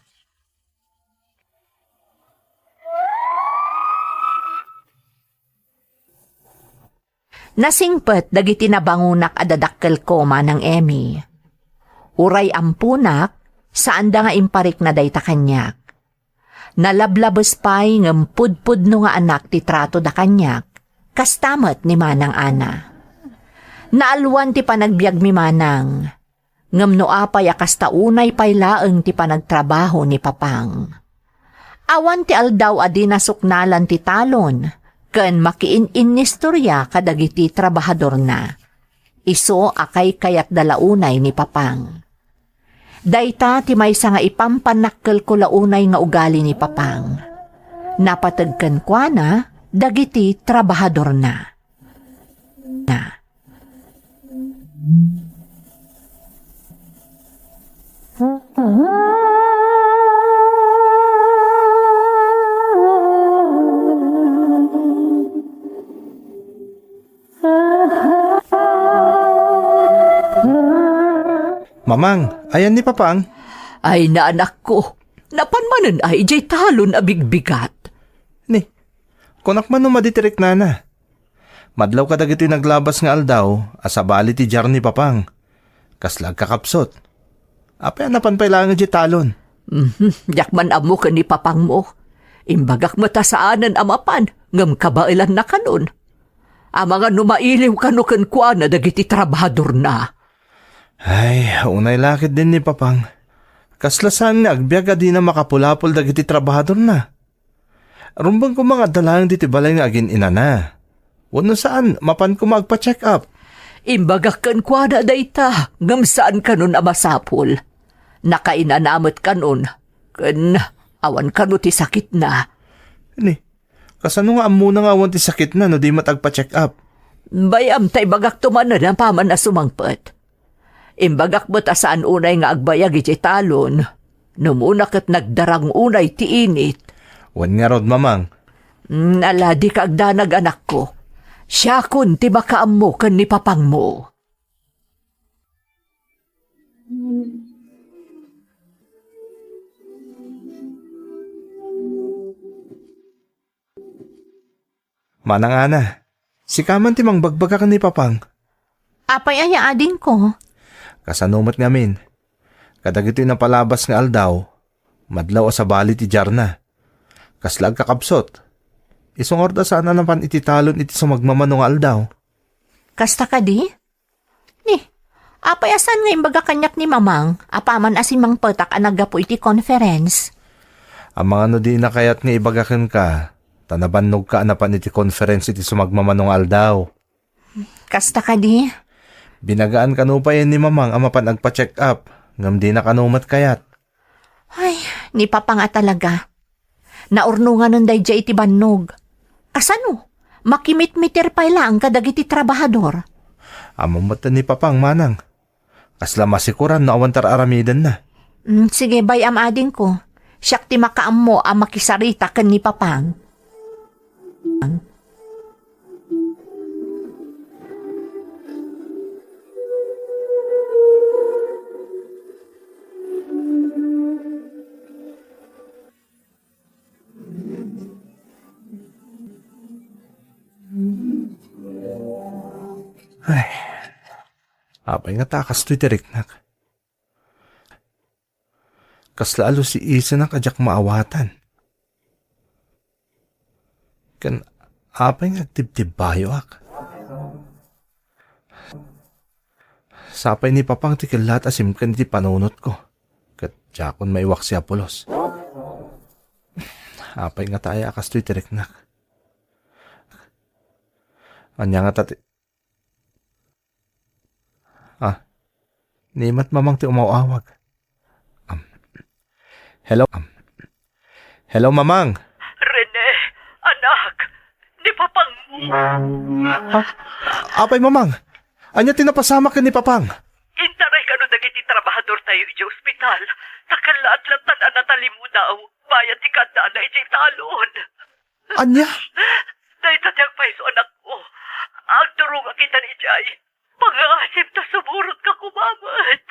Nasingpet dagiti nabangonak a dadakkelko, Manang Emmy. Uray amponak, saanda nga imparikna dayta kaniak. Nalablabes pay ngem pudpudno nga anak ti tratoda kaniak, kasta met ni Manang Ana. Naalwan ti panagbiagmi, Manang. Ngem no apay a kasta, unay pay laeng ti panagtrabaho ni Papang. Awan ti aldaw a dina suknalan ti talon ken makiin-innistoria kadagiti trabahadorna. Isu a kaykayatda la unay ni Papang. Dayta ti maysa nga ipampannakkelko la unay nga ugali ni Papang. Napateg kenkuana dagiti trabahadorna. Na. Mamang, ayan ni Papang? Ay, naanakko, napan manen a idiay talon a bigbigat. Ni, kunak man no madi ti riknana. Madlaw kadagitoy naglabas nga aldaw a sabali ti diar ni Papang. Kasla agkakapsut. Apay a napan pay laeng idiay talon? Mhm, diak man ammo ken ni Papangmo. Imbagak met a saanen a mapan, ngem kabaelanna kanon. Amangan no mailiw kano kenkuana dagiti trabahadorna. Ay, unay la ketdin ni Papang. Kasla saan nga agbiag a dina makapulapol dagiti trabahadorna? Rumbeng koma nga adda laeng ditoy balay nga agin-inana. Wenno saan, mapan koma agpa-check up. Imbagak kenkuana dayta, ngem saan kanon a masapul. Nakainana met kanon, ken awan kano ti sakitna. Ni, kasano nga ammona nga awan ti sakitna no di met agpa-check up? Bay-am ta ibagakto manen apaman a sumangpet. Imbagak met a saan unay nga agbayag iti talon, no umuna ket nagdarang unay ti init. Wen ngarud, Mamang. Mm, ala, dika agdanag, anakko. Siakon ti makaammo ken ni Papangmo. Manang Ana, sika man ti mangbagbaga ken ni Papang. Apay aya, adingko? Kasano met ngamin? Kadagitoy napalabas nga aldaw, madlaw a sabali ti diarna. Kasla agkakabsut. Isu ngarud a saan a napan iti talon iti sumagmamano nga aldaw. Kasta kadi? Ni, apay a saan nga imbaga kaniak ni Mamang, apaman a simmangpetak a naggapu iti conference? Amangan no dina kayat nga ibaga kenka, ta nabannogka a napan iti conference iti sumagmamano nga aldaw. Kasta kadi? Binagaan kano pay ni Mamang a mapan agpa-check up, ngem dina kano met kayat. Ay, ni Papang a talaga. Naurnonganen daydiay iti bannog. Kasano? makimitmiter pay laeng kadagiti trabahador. Ammom met ni Papang, manang. Kasla masikoran no awan ti ar-aramidenna. Mm, sige, bay-am adingko. Siak ti makaammo a makisarita ken ni Papang. Ay, apay ngata a kastoy ti riknak? Kasla a lusiisenak a diak maawatan. Ken apay nga agtibtibbayoak? Sapay ni Papang ti kellat a simken iti panunotko, ket diakon maiwaksi a pulos. Apay ngata aya a kastoy ti riknak? Ania ngata ti, ah, ni met Mamang ti umaw-awag. Am, hello, am, hello, Mamang. Rene, anak, ni Papangmo. Ha? Apay, Mamang? Ania ti napasamak ken ni Papang? Intaray kano dagiti trabahadortayo idiay ospital, ta kellaat latta a natalimudaw, bayat ti kaaddaanna idiay talon. Ania? Dayta ti agpayso, anakko. Agturongak itan idiay. Pangasim ta sumurotka koma met.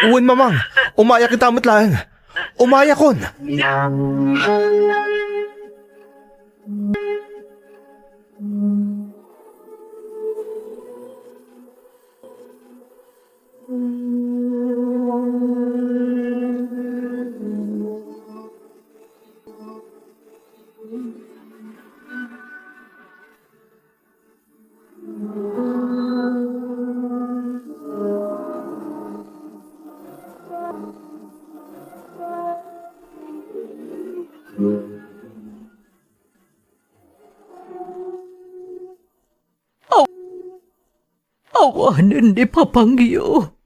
Wen, Mamang. Umayak ita met laeng. Umayakon. Aw-, awanen ni Papangyo.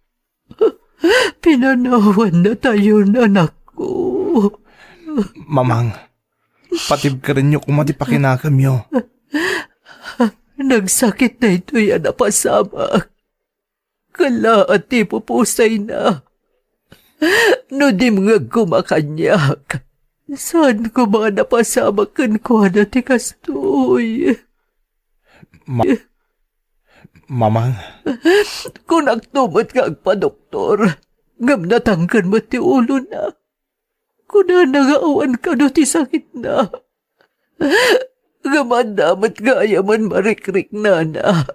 Pinanawannatayon, anakko. Mamang, patibkerenyo koma ti pakinakemyo. Nagsakit daytoy a napasamak. Kellaat ti ipupusayna. No dimngeg koma kaniak, saan koma a napasamak kenkuana ti kastoy. Ma-, Mamang. Kunakto met nga agpadoktor, ngem natangken met ti ulona. Kunana nga awan kano ti sakitna. Ngem adda met gayamen marikriknana.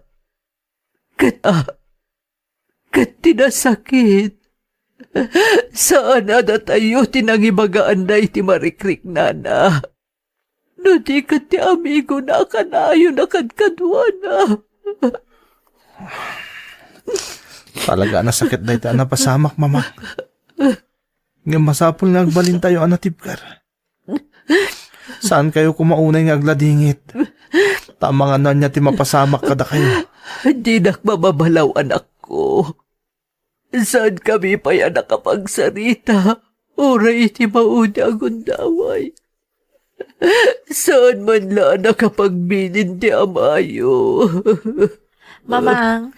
Ket, ah, ket ti nasakit, saan a datayo ti nangibagaanna iti marikriknana. No di ket ti amigona a kanayon a kadkaduana. Talaga a nasakit dayta a napasamak, Mama. Ngem masapul nga agbalintayo a natibker. Saankayo koma unay nga agladingit. Ta amangan no ania ti mapasamak kadakayo. Dinak mababalaw, anakko. Saankami pay a nakapagsarita uray iti maudi a gundaway. Saan man la a nakapagbilin ti amayo. Mamang,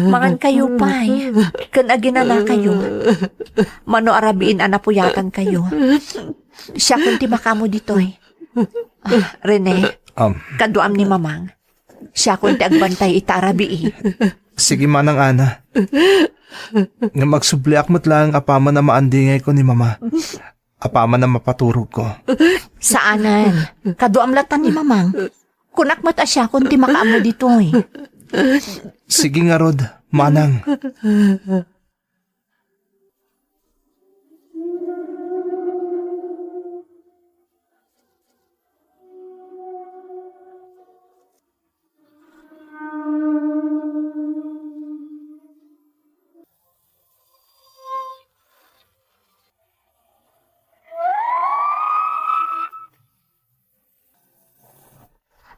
mangankayo pay, ken aginanakayo. Mano a rabiin a napuyatankayo. Siakon ti makaammo ditoy. Ah, Rene, Am. Kaduam ni Mamang. Siakon ti agbantay ita a rabii. Sige, Manang Ana. Ngem agsubliak met laeng apaman a maandingayko ni Mama. Apaman a mapaturogko. Saanen. Kaduam latta ni Mamang. Kunak met a siakon ti makaammo ditoy. Sige ngarud, Manang.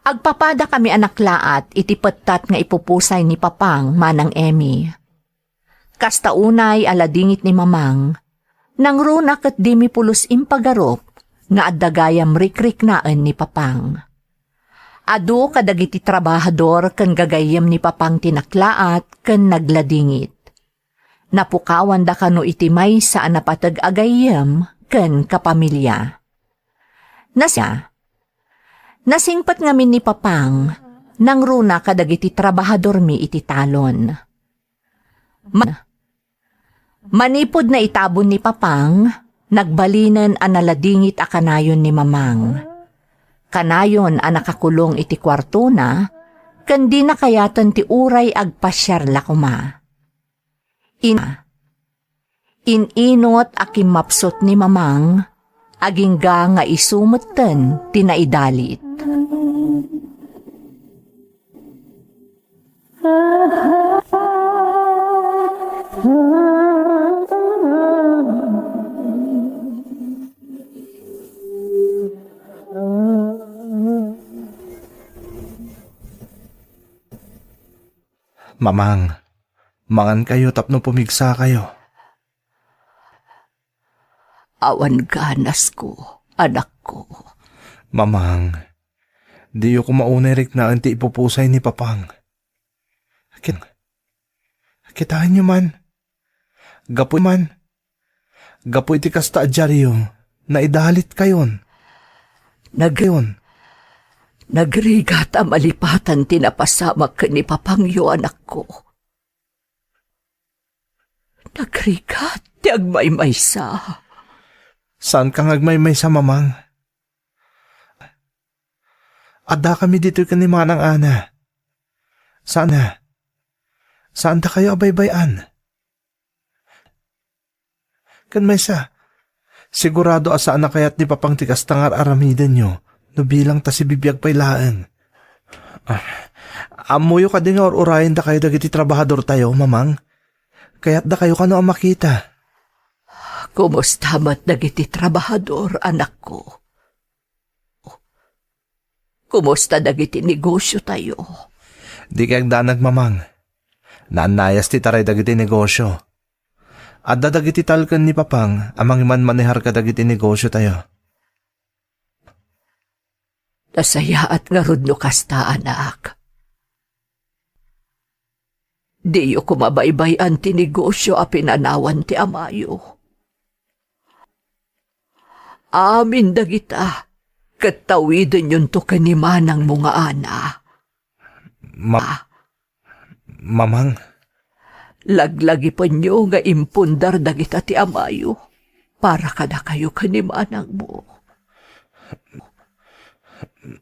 Agpapadakami a naklaat iti pettat nga ipupusay ni Papang, Manang Emmy. Kasta unay a ladingit ni Mamang, nangruna ket dimi pulos impagarup nga adda gayam rikriknaen ni Papang. Adu kadagiti trabahador ken gagayyem ni Papang ti naklaat ken nagladingit. Napukawanda kano iti maysa a napateg a gayyem ken kapamilya. Nas-, nasingpet ngamin ni Papang, nangruna kadagiti trabahadormi iti talon. Ma-, Manipud naitabon ni Papang, nagbalinen a naladingit a kanayon ni Mamang. Kanayon a nakakulong iti kuartona, ken dina kayaten ti uray agpasiar la koma. In-, in-inot a kimmapsut ni Mamang, agingga nga isu metten ti naidalit. Mamang, mangankayo tapno pumigsakayo. Awan ganasko, anakko. Mamang, diyo koma unay riknaen ti ipupusay ni Papang. Kit-, kitaenyo man. Gapu man. Gapu iti kasta a diario, naidalitkayon. Nag-, nagrigat a malipatan ti napasamak ken ni Papangyo, anakko. Nagrigat ti agmaymaysa. Saanka nga agmaymaysa, Mamang? Addakami ditoy ken ni Manang Ana. Saan a? Saandakayo a baybay-an? Ken maysa, sigurado a saan a kayat ni Papang ti kasta nga ar-aramidenyo no bilang ta sibibiag pay laeng. Ah, ammoyo kadi nga ur-urayendakayo dagiti trabahadortayo, Mamang? Kayatdakayo kano a makita? Kumusta met dagiti trabahador, anakko? Kumusta dagiti negosiotayo? Dikay agdanag, Mamang. Naannayas ti taray dagiti negosio. Adda dagiti talken ni Papang a mangimanmanear kadagiti negosiotayo. Nasayaat ngarud no kasta, anak. Diyo koma baybay-an ti negosio a pinanawan ti amayo. Amin dagita, ket tawidenyonto ken ni manangmo nga Ana. Ma-, Mamang. Laglagipenyo nga impundar dagita ti amayo para kadakayo ken ni manangmo.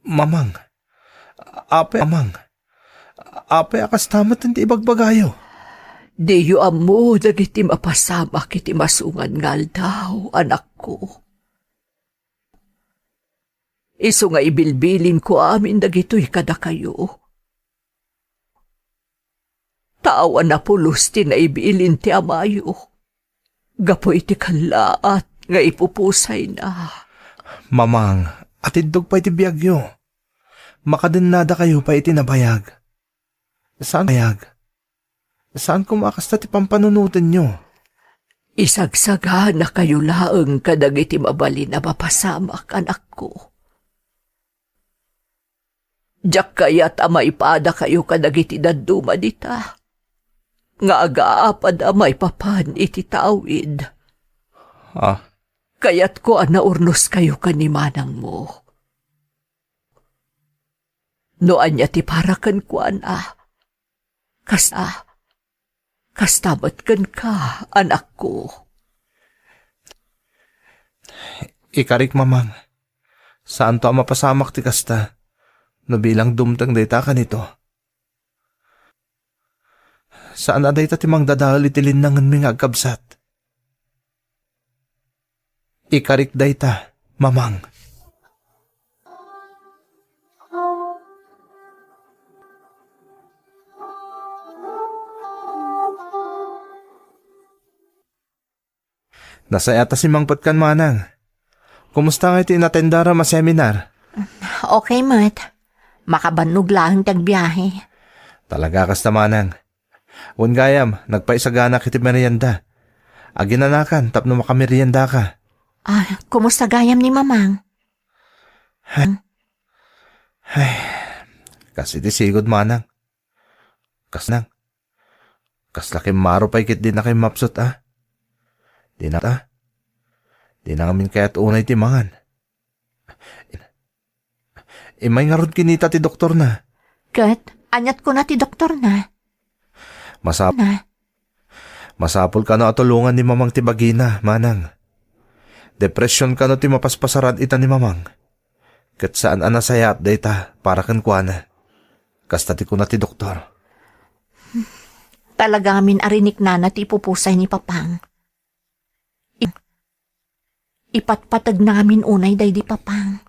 Mamang, apay, Mamang, apay a kasta met ti ibagbagayo? Diyo ammo dagiti mapasamak iti masungan nga aldaw, anakko. Isu nga ibilbilinko amin dagitoy kadakayo. Ta awan a pulos ti naibilin ti amayo gapu iti kallaat nga ipupusayna. Mamang, atiddog pay ti biagyo. Makadennadakayo pay iti nabayag. Saan bayag? Saan koma a kasta ti pampanunotenyo? Isagsaganakayo laeng kadagiti mabalin a mapasamak, anakko. Diak kayat a maipadakayo kadagiti dadduma dita nga agaapad a maipapan iti tawid. Ah. Kayatko a naurnoskayo ken ni manangmo. No ania ti para kenkuana, kasta, kasta met kenka, anakko. Ikarik, Mamang. Saanto a mapasamak ti kasta no bilang dumteng dayta kanito. Saan a dayta ti mangdadael iti linnangenmi nga agkabsat. Ikarik dayta, Mamang. Nasayaat a simmangpetkan, manang. Kumusta ngay ti inatendaram a seminar? Okay met. Makabannog laeng ti agbiahe. Talaga kasta, manang. Wen gayam, nagpaisaganak iti merienda. Aginanakan tapno makameriendaka. Ah, kumusta gayam ni Mamang? Ay, Kas iti sigud, manang. Kas nang. Kasla kimmaro pay ket di na kayo mapsut, a? Di na, a? Di na ngamin kayat unay ti mangan. Immay ngarud kinita ti doktorna. Ket, aniat kuna ti doktorna? Masap-, Na. Masapul kano a tulongan ni Mamang ti bagina, manang. Depression kano ti mapaspasaran ita ni Mamang. Ket saan a nasayaat dayta para kenkuana. Kasta ti kuna ti doktor. Talaga ngamin a riniknana ti ipupusay ni Papang. I-, ipatpateg na ngamin unay daydi Papang.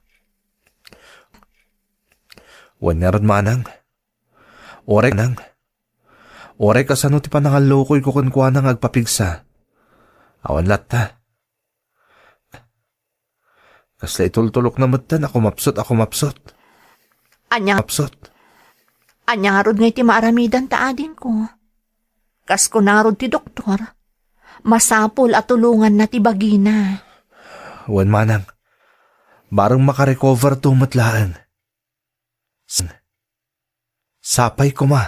Wen ngarud, manang. Uray, nang. Uray kasano ti panangallukoyko kenkuana nga agpapigsa. Awan latta. Kasla itultulokna metten a kumapsut a kumapsut. Ania? Mapsut. Ania ngarud ngay ti maaramidan ta adingko? Kas kuna ngarud ti doktor, masapul a tulonganna ti bagina. Wen manang, bareng makarecover to met laeng. Sapay koma.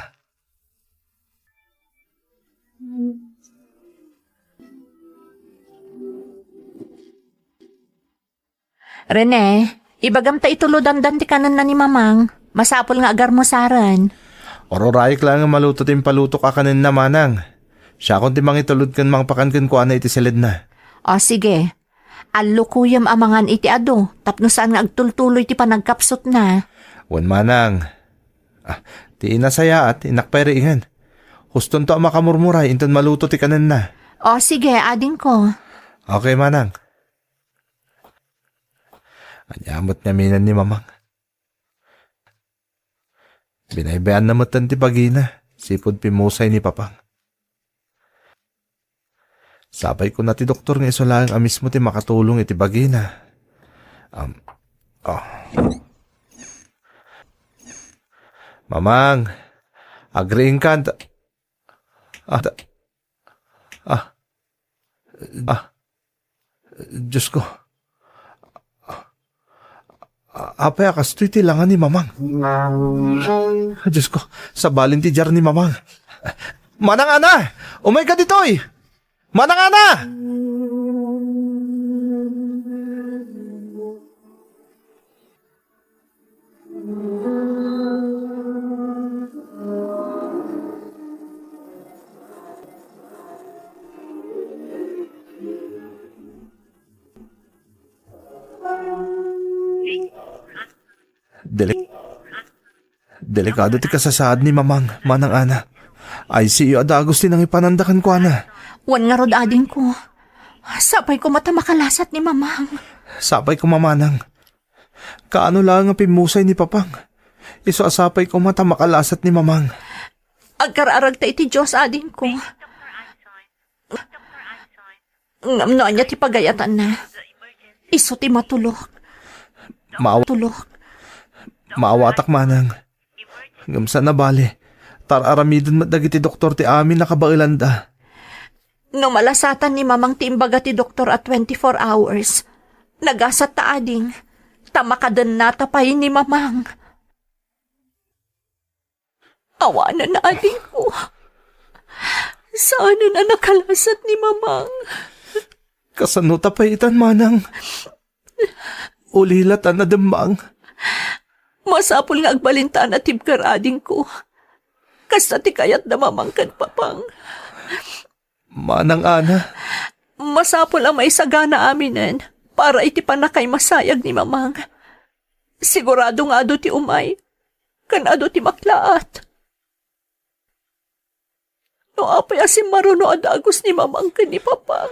Rene, ibagam ta itulodandan ti kanenna ni Mamang. Masapul nga agarmusaren. Ururayek laeng nga maluto ti impalutok a kanenna, manang. Siakon ti mangitulod ken mangpakan kenkuana iti siledna. O, sige. Allukoyem a mangan iti adu tapno saan nga agtultuloy ti panagkapsutna. Wen manang. Ah, ti inasayaat, innak pay riingen. Hustonto a makamurmuray inton maluto ti kanenna. O, sige, adingko. Okay, manang. Ania met ngamin ni Mamang? Binaybayanna metten ti bagina, sipud pimmusay ni Papang. Sapay kuna ti doktor nga isu laeng a mismo ti makatulong iti bagina. Am, oh. Mamang, agriingkan ta-, ah, ta-, ah, ah, Diosko. A-, apay a kastoy ti langa ni Mamang? Diosko, sabali ti diar ni Mamang. Manang Ana! Umayka ditoy! Manang Ana! Deli-, delikado ti kasasaad ni Mamang, Manang Ana. I C U a dagus ti nangipananda kenkuana. Wen ngarud, adingko. Sapay koma ta makalasat ni Mamang. Sapay koma, Manang. Kaano laeng a pimmusay ni Papang? Isu a sapay koma ta makalasat ni Mamang. Agkararagta iti Dios, adingko. Ngem no ania ti pagayatanna, isu ti matulok. Maaw-, Tulok. Maawatak, Manang. Ngem saan a bale, ta ar-aramiden met dagiti doktor ti amin a kabaelanda. No malasatan ni Mamang ti imbaga ti doktor a twenty-four hours, nagasat ta ading, ta makadennata pay ni Mamang. Awanen, adingko. Saanen a nakalasat ni Mamang. Kasano ta pay itan, Manang? Ulila ta nademmang. Masapul nga agbalinta a natibker, adingko. Kasta ti kayat da Mamang ken Papang. Manang Ana. Masapul a maisagana aminen para iti pannakaimasayag ni Mamang. Sigurado nga adu ti umay, ken adu ti maklaat. No apay a simmaruno a dagus ni Mamang ken ni Papang.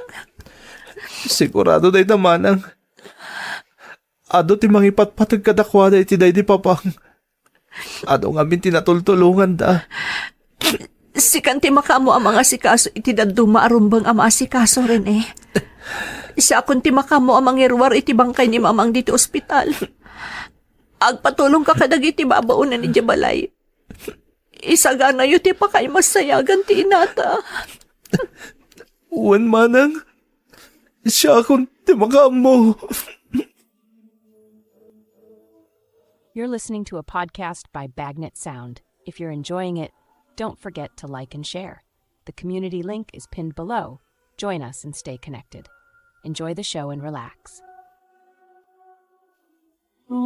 Sigurado dayta, Manang. Adu ti mangipatpateg kadakuada iti daydi Papang. Adu ngamin ti natultulonganda. Sikan ti makaammo a mangasikaso iti dadduma a rumbeng a maasikaso, Rene. Siakon ti makaammo a mangiruar iti bangkay ni Mamang ditoy ospital. Agpatulongka kadagiti babaonen idiay balay. Isaganayo ti pakaimasayagan ti inata. Wen, Manang. Siakon ti makaammo. You're listening to a podcast by Bagnet Sound. If you're enjoying it, don't forget to like and share. The community link is pinned below. Join us and stay connected. Enjoy the show and relax. Ave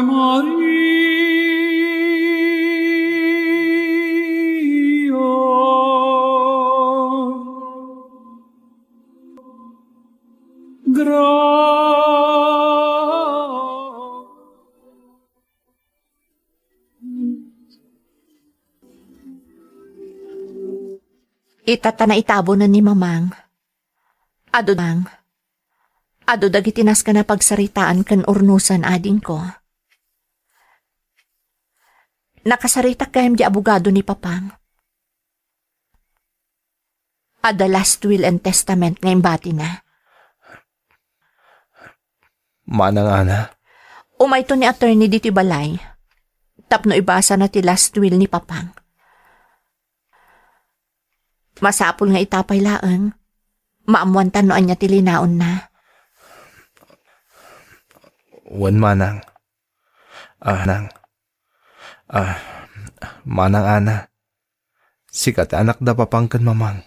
Maria. Gra- Ita ta naitabonen ni Mamang. Adu, Mang. Adu dagiti nasken a pagsaritaan ken urnosen, adingko. Nakasaritak gayam di abogado ni Papang. Adda last will and testament nga imbatina. Manang Ana. Umayto ni attorney ditoy balay tapno ibasana ti last will ni Papang. Masapul nga ita pay laeng, maammoanta no ania ti linaonna. Wen, Manang. Ah, nang. Ah, Manang Ana. Sika ti anak da Papang ken Mamang.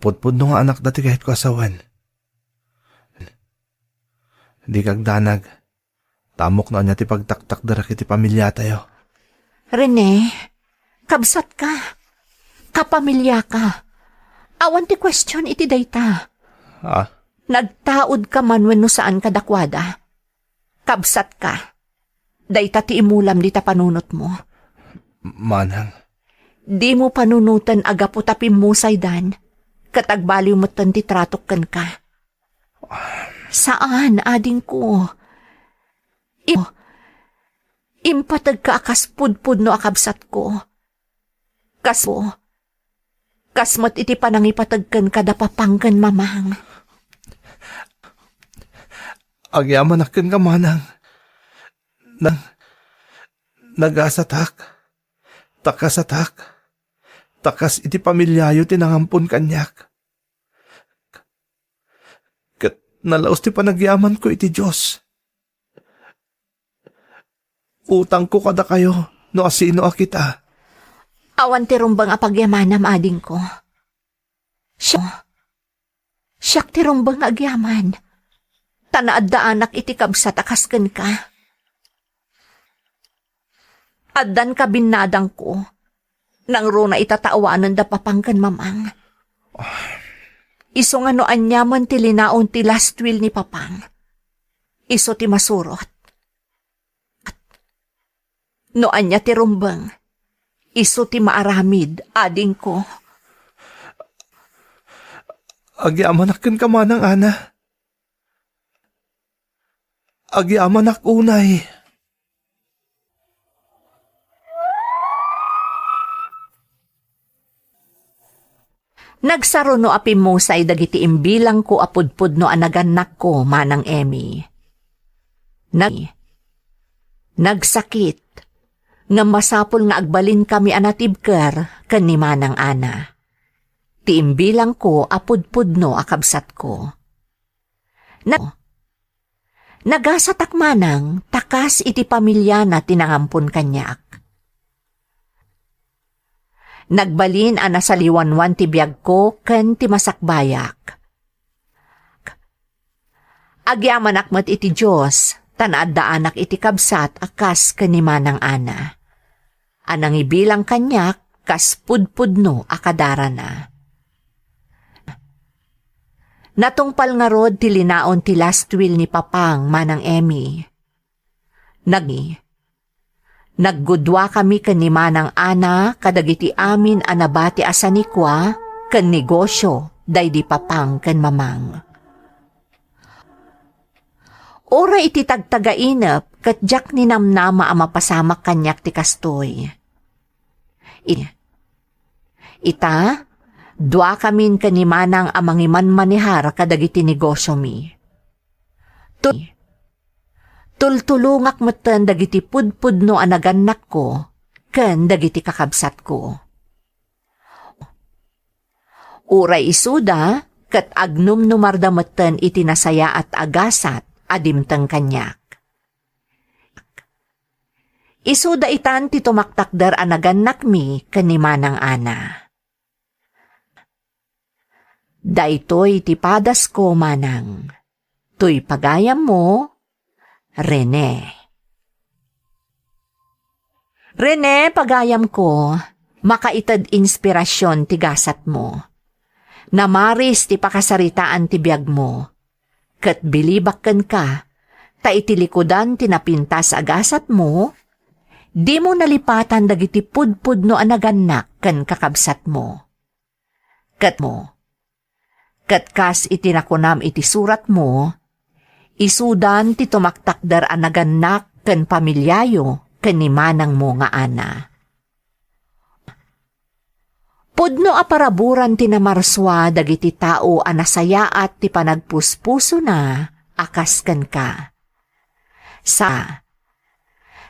Pudpudno nga anakda ti kayatko a sawen. Dika agdanag. Tamok no ania ti pagtaktakderek iti pamiliatayo. Rene, kabsatka. Kapamiliaka. Awan ti question iti dayta. Ah? Nagtaudka man wenno saan kadakuada. Kabsatka. Dayta ti imulam dita panunotmo. Manang. Dimo panunoten a gapu ta pimmusaydan, ket agbaliw metten ti tratok kenka. Saan, adingko. Im-, impategka a kas pudpudno a kabsatko. Kas, kas met iti panangipateg kenka da Papang ken Mamang. Agyamanak kenka, Manang. Nang, nagasatak, takasatak, ta kas iti pamiliayo ti nangampon kaniak. Ket nalaus ti panagyamanko iti Dios. Utangko kadakayo no asino a kita. Awan ti rumbeng a pagyamanam, adingko. Siak, siak ti rumbeng nga agyaman. Ta naaddaanak iti kabsat a kas kenka. Addan kabinnadangko. Nangruna ita ta awanen da Papang ken Mamang. Isu nga no aniaman ti linaon ti last will ni Papang, isu ti masurot. No ania ti rumbeng, isu ti maaramid, adingko. Agyamanak kenka, Manang Ana. Agyamanak unay. Nagsaruno a pimmusay dagiti imbilangko a pudpudno a nagannakko, Manang Emmy. Nag-, nagsakit, ngem masapul nga agbalinkami a natibker ken ni Manang Ana, ti imbilangko a pudpudno a kabsatko. Na-, nagasatak manang ta kas iti pamiliana ti nangampon kaniak. Nagbalin a nasaliwanwan ti biagko ken ti masakbayak. Agyamanak met iti Dios, ta naaddaanak iti kabsat a kas ken ni Manang Ana, a nangibilang kaniak kas pudpudno a kadarana. Natungpal ngarud ti linaon ti last will ni Papang, Manang Emmy. Nag-, naggudua kami ken ni Manang Ana kadagiti amin a nabati a sanikua ken negosio daydi Papang ken Mamang. Uray iti tagtagainep ket diak ninamnama a mapasamak kaniak ti kastoy. I-, ita, duakamin ken ni Manang a mangimanmanehar kadagiti negosiomi. Tul-, tultulongak metten dagiti pudpudno a nagannakko ken dagiti kakabsatko. Uray isuda, ket agnumnumarda metten iti nasayaat a gasat a dimteng kaniak. Isuda itan ti tumaktakder a nagannakmi ken ni Manang Ana. Daytoy ti padasko, Manang. Toy pagayammo, Rene. Rene, pagayamko, makaited inspirasyon ti gasatmo. Namaris ti pakasaritaan ti biagmo. Ket bilibak kenka, ta iti likudan ti napintas a gasatmo, dimo nalipatan dagiti pudpudno a nagannak ken kakabsatmo. Ket mo, ket kas iti nakunam iti suratmo, isudan ti tumaktakder a nagannak ken pamiliayo ken ni manangmo nga Ana. Pudno a paraburan ti namarsua dagiti tao a nasayaat ti panagpuspusona a kas kenka. Sa,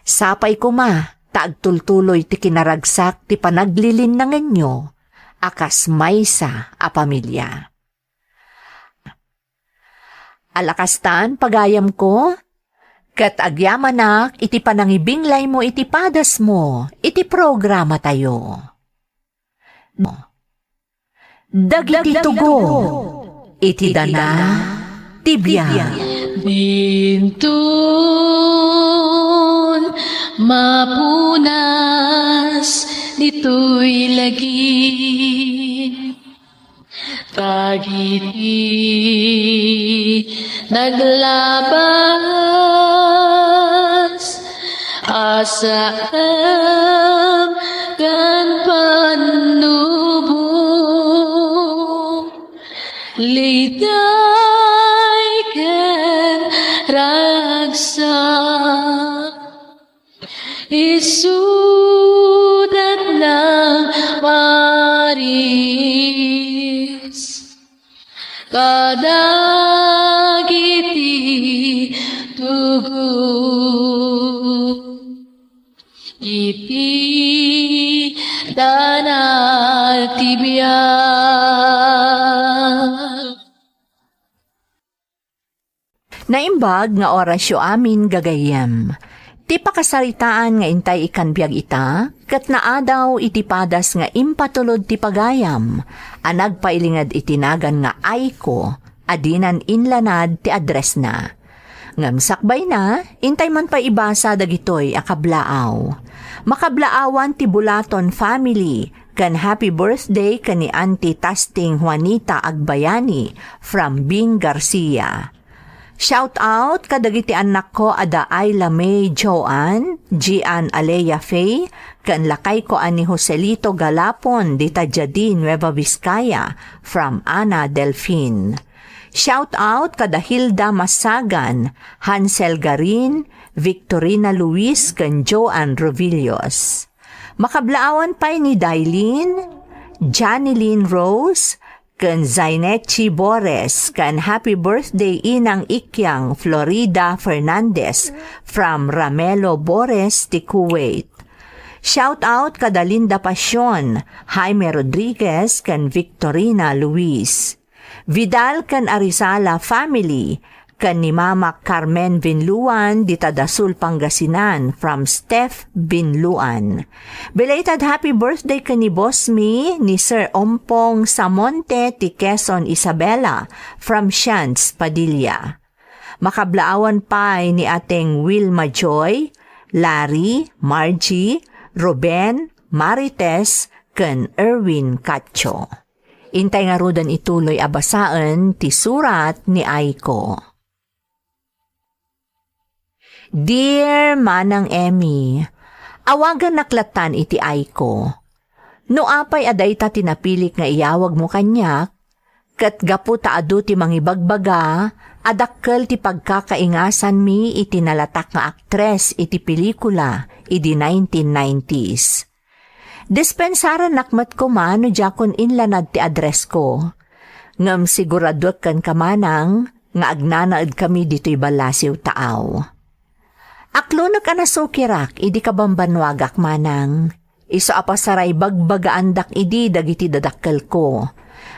sapay koma ta agtultuloy ti kinaragsak ti panaglilinnangenyo a kas maysa a pamilia. Alakastan, pagayamko, ket agyamanak iti panangibinglaymo iti padasmo iti programatayo. Dagiti tugo iti dana ti biag. Dintun mapunas ditoy lagip. Dagiti naglabas a saem ken pannubo, liday ken ragsak. Isudat nang maris kadagiti tugo iti dana ti biag. Naimbag nga orasyo amin, gagayyem. Ti pakasaritaan nga intay ikkan biag ita, ket naadaw iti padas nga impatulod ti pagayam a nagpailinged iti nagan nga Aiko a dinan inlanad ti addressna. Ngem sakbayna, intay man pay ibasa dagitoy a kablaaw. Makablaawan ti Bulaton family, ken happy birthday ken ni Auntie Tasting Juanita Agbayani from Bing Garcia. Shout out kadagiti annakko a da Ayla May Joan, Gian Alea Faye, ken lakayko a ni Joselito Galapon dita Jadin, Nueva Vizcaya, from Ana Delfin. Shout out kada Hilda Masagan, Hansel Garin, Victorina Luis, ken Joan Rovillos. Makablaawan pay ni Dailin, Janilyn Rose, ken Zainechi Bores, ken happy birthday Inang Ikyang Florida Fernandez from Ramelo Bores ti Kuwait. Shout out kada Linda Pasion, Jaime Rodriguez, ken Victorina Luis. Vidal ken Arizala family, ken ni Mama Carmen Binluan dita Dasul, Pangasinan, from Steph Binluan. Belated happy birthday ken ni Boss Mi, ni Sir Ompong Samonte ti Quezon, Isabela, from Shans Padilla. Makablaawan pay ni Ateng Wilma Joy, Larry, Margie, Ruben, Marites, ken Erwin Cacho. Intay ngaruden ituloy a basaen ti surat ni Aiko. Dear Manang Emmy, awagannak lattan iti Aiko. No apay a dayta ti napilik nga iyawagmo kaniak, ket gapu ta adu ti mangibagbaga a dakkel ti pagkakaingasanmi iti nalatak nga aktres iti pelikula idi nineteen nineties. Dispensarannak met koma no diakon inlanad ti addressko. Ngem siguraduek kenka, Manang, nga agnanaedkami ditoy ballasiw taaw. Aklonek a nasukirak idi kabambannuagak, Manang. Isu a pasaraibagbagandak idi dagiti dadakkelko.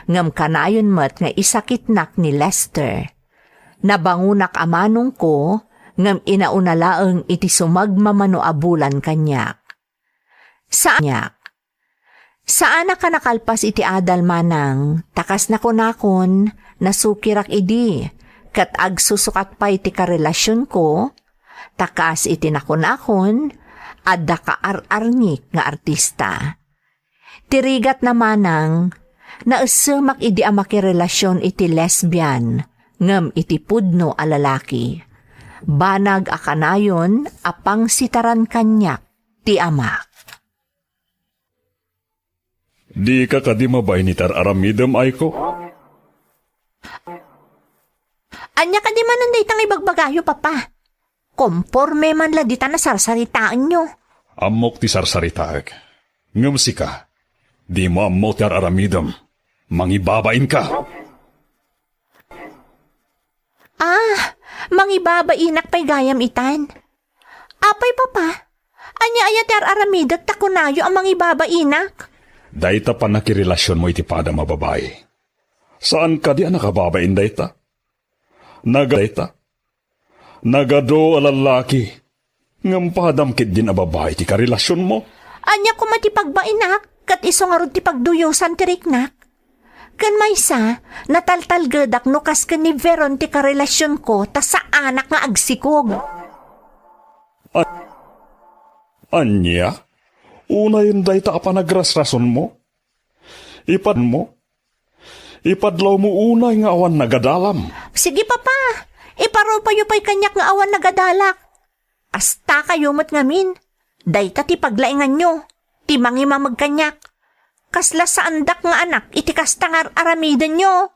ngem kanayon met nga isakitnak ni Lester. Nabangonak a manongko, ngem inauna laeng iti sumagmamano a bulan kaniak. Saannak. Saanak a nakalpas iti adal, manang, ta kas nakunakon, nasukirak idi, ket agsusukat pay ti karelasionko, ta kas iti nakunakon, adda kaar-arngik nga artista. Ti rigatna, manang, naessemak idi a makirelasion iti lesbian ngem iti pudno a lalaki. Banag a kanayon a pangsitaran kaniak ti amak. Dika kadi mabain iti ar-aramidem, Aiko? Ania kadi manen dayta nga ibagbagayo, Papa? Komporme man la dita nasarsaritaenyo. Ammok ti sarsaritaek. Ngem sika, dimo ammo ti ar-aramidem. Mangibabainka. Ah, mangibabainak pay gayam itan. Apay, Papa? Ania aya ti ar-aramidek ta kunayo a mangibabainak? Dayta pannakirelasionmo iti padam a babai. Saan kadi a nakababain dayta? Naga-, dayta? Nagadu a lallaki, ngem padam ketdin a babai ti karelasionmo. Ania koma ti pagbainak, ket isu ngarud ti pagduyosan ti riknak? Ken maysa, nataltalgedak no kas ken ni Veron ti karelasionko ta saanak nga agsikog. A-, ania? Unayen dayta a panagrasrasonmo? Ipadmo? Ipadlawmo unay nga awan nagadalam. Sige, Papa. Iparupayo pay kaniak nga awan nagadalak. Kastakayo met ngamin. Dayta ti paglainganyo, ti mangimameg kaniak. Kasla saandak nga anak iti kasta nga ar-aramidenyo.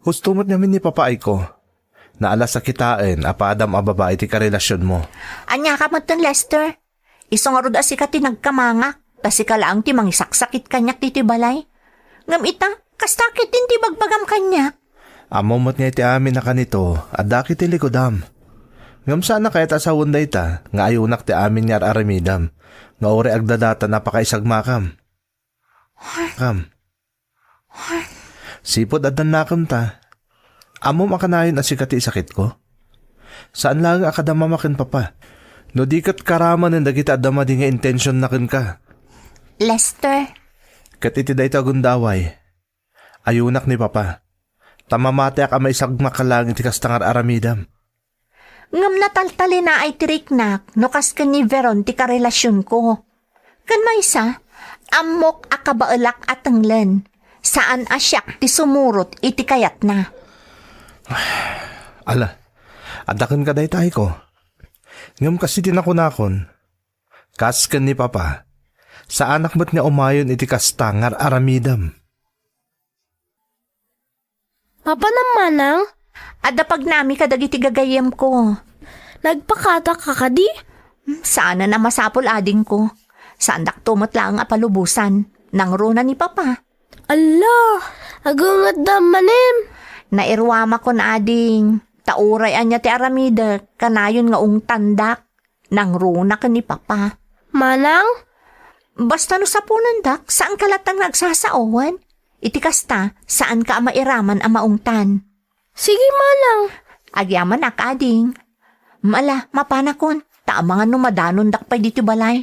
Husto met ngamin ni Papa, Aiko. Naalas a kitaen a padam a babai ti karelasionmo. Ania ka metten, Lester? Isu ngarud a sika ti nagkamangak, ta sika laeng ti mangisaksakit kaniak ditoy balay. Ngem ita, kasta ketdin ti ibagbagam kaniak. Ammom met nga iti amin a kanito, adda iti likudam. Ngem saan a kayat a sawen dayta, nga ayunak ti amin nga ar-aramidam, nga uray agdadatan a pakaisagmakam. Kam. Sipud addan nakemta, ammom a kanayon a sika ti isakitko? Saan laeng a kadamama ken Papa, no di ket karamanen dagiti adda madi nga intensionna kenka. Lester. Ket iti dayta a gundaway, ayunak ni Papa, ta mamatiak a maisagmak laeng iti kasta nga ar-aramidam. Ngem nataltalinaay ti riknak no kas ken ni Veron ti karelasionko. Ken maysa, ammok a kabaelak a tenglen. Saan a siak ti sumurot iti kayatna. Ala, adda kenka dayta, Aiko. Ngem kas iti nakunakon, kas ken ni Papa, saanak met nga umayon iti kasta nga ar-aramidam. Mapanam, manang? Adda pagnami kadagiti gagayyemko. Nagpakadaka kadi? Hmm, saanen a masapul, adingko. Saandakto met laeng a palubosan. Nangruna ni Papa. Alla, agungetdam manen. Nairuamakon, ading. Ta uray ania ti aramidek, kanayon nga ungtandak. Nangruna ken ni Papa. Manang? Basta no sapunendak, saanka latta nga agsasaoen. Iti kasta, saanka a mairaman a maungtan. Sige, manang. Agyamanak, ading. Mala, mapanakon, ta amangan no madanondak pay ditoy balay.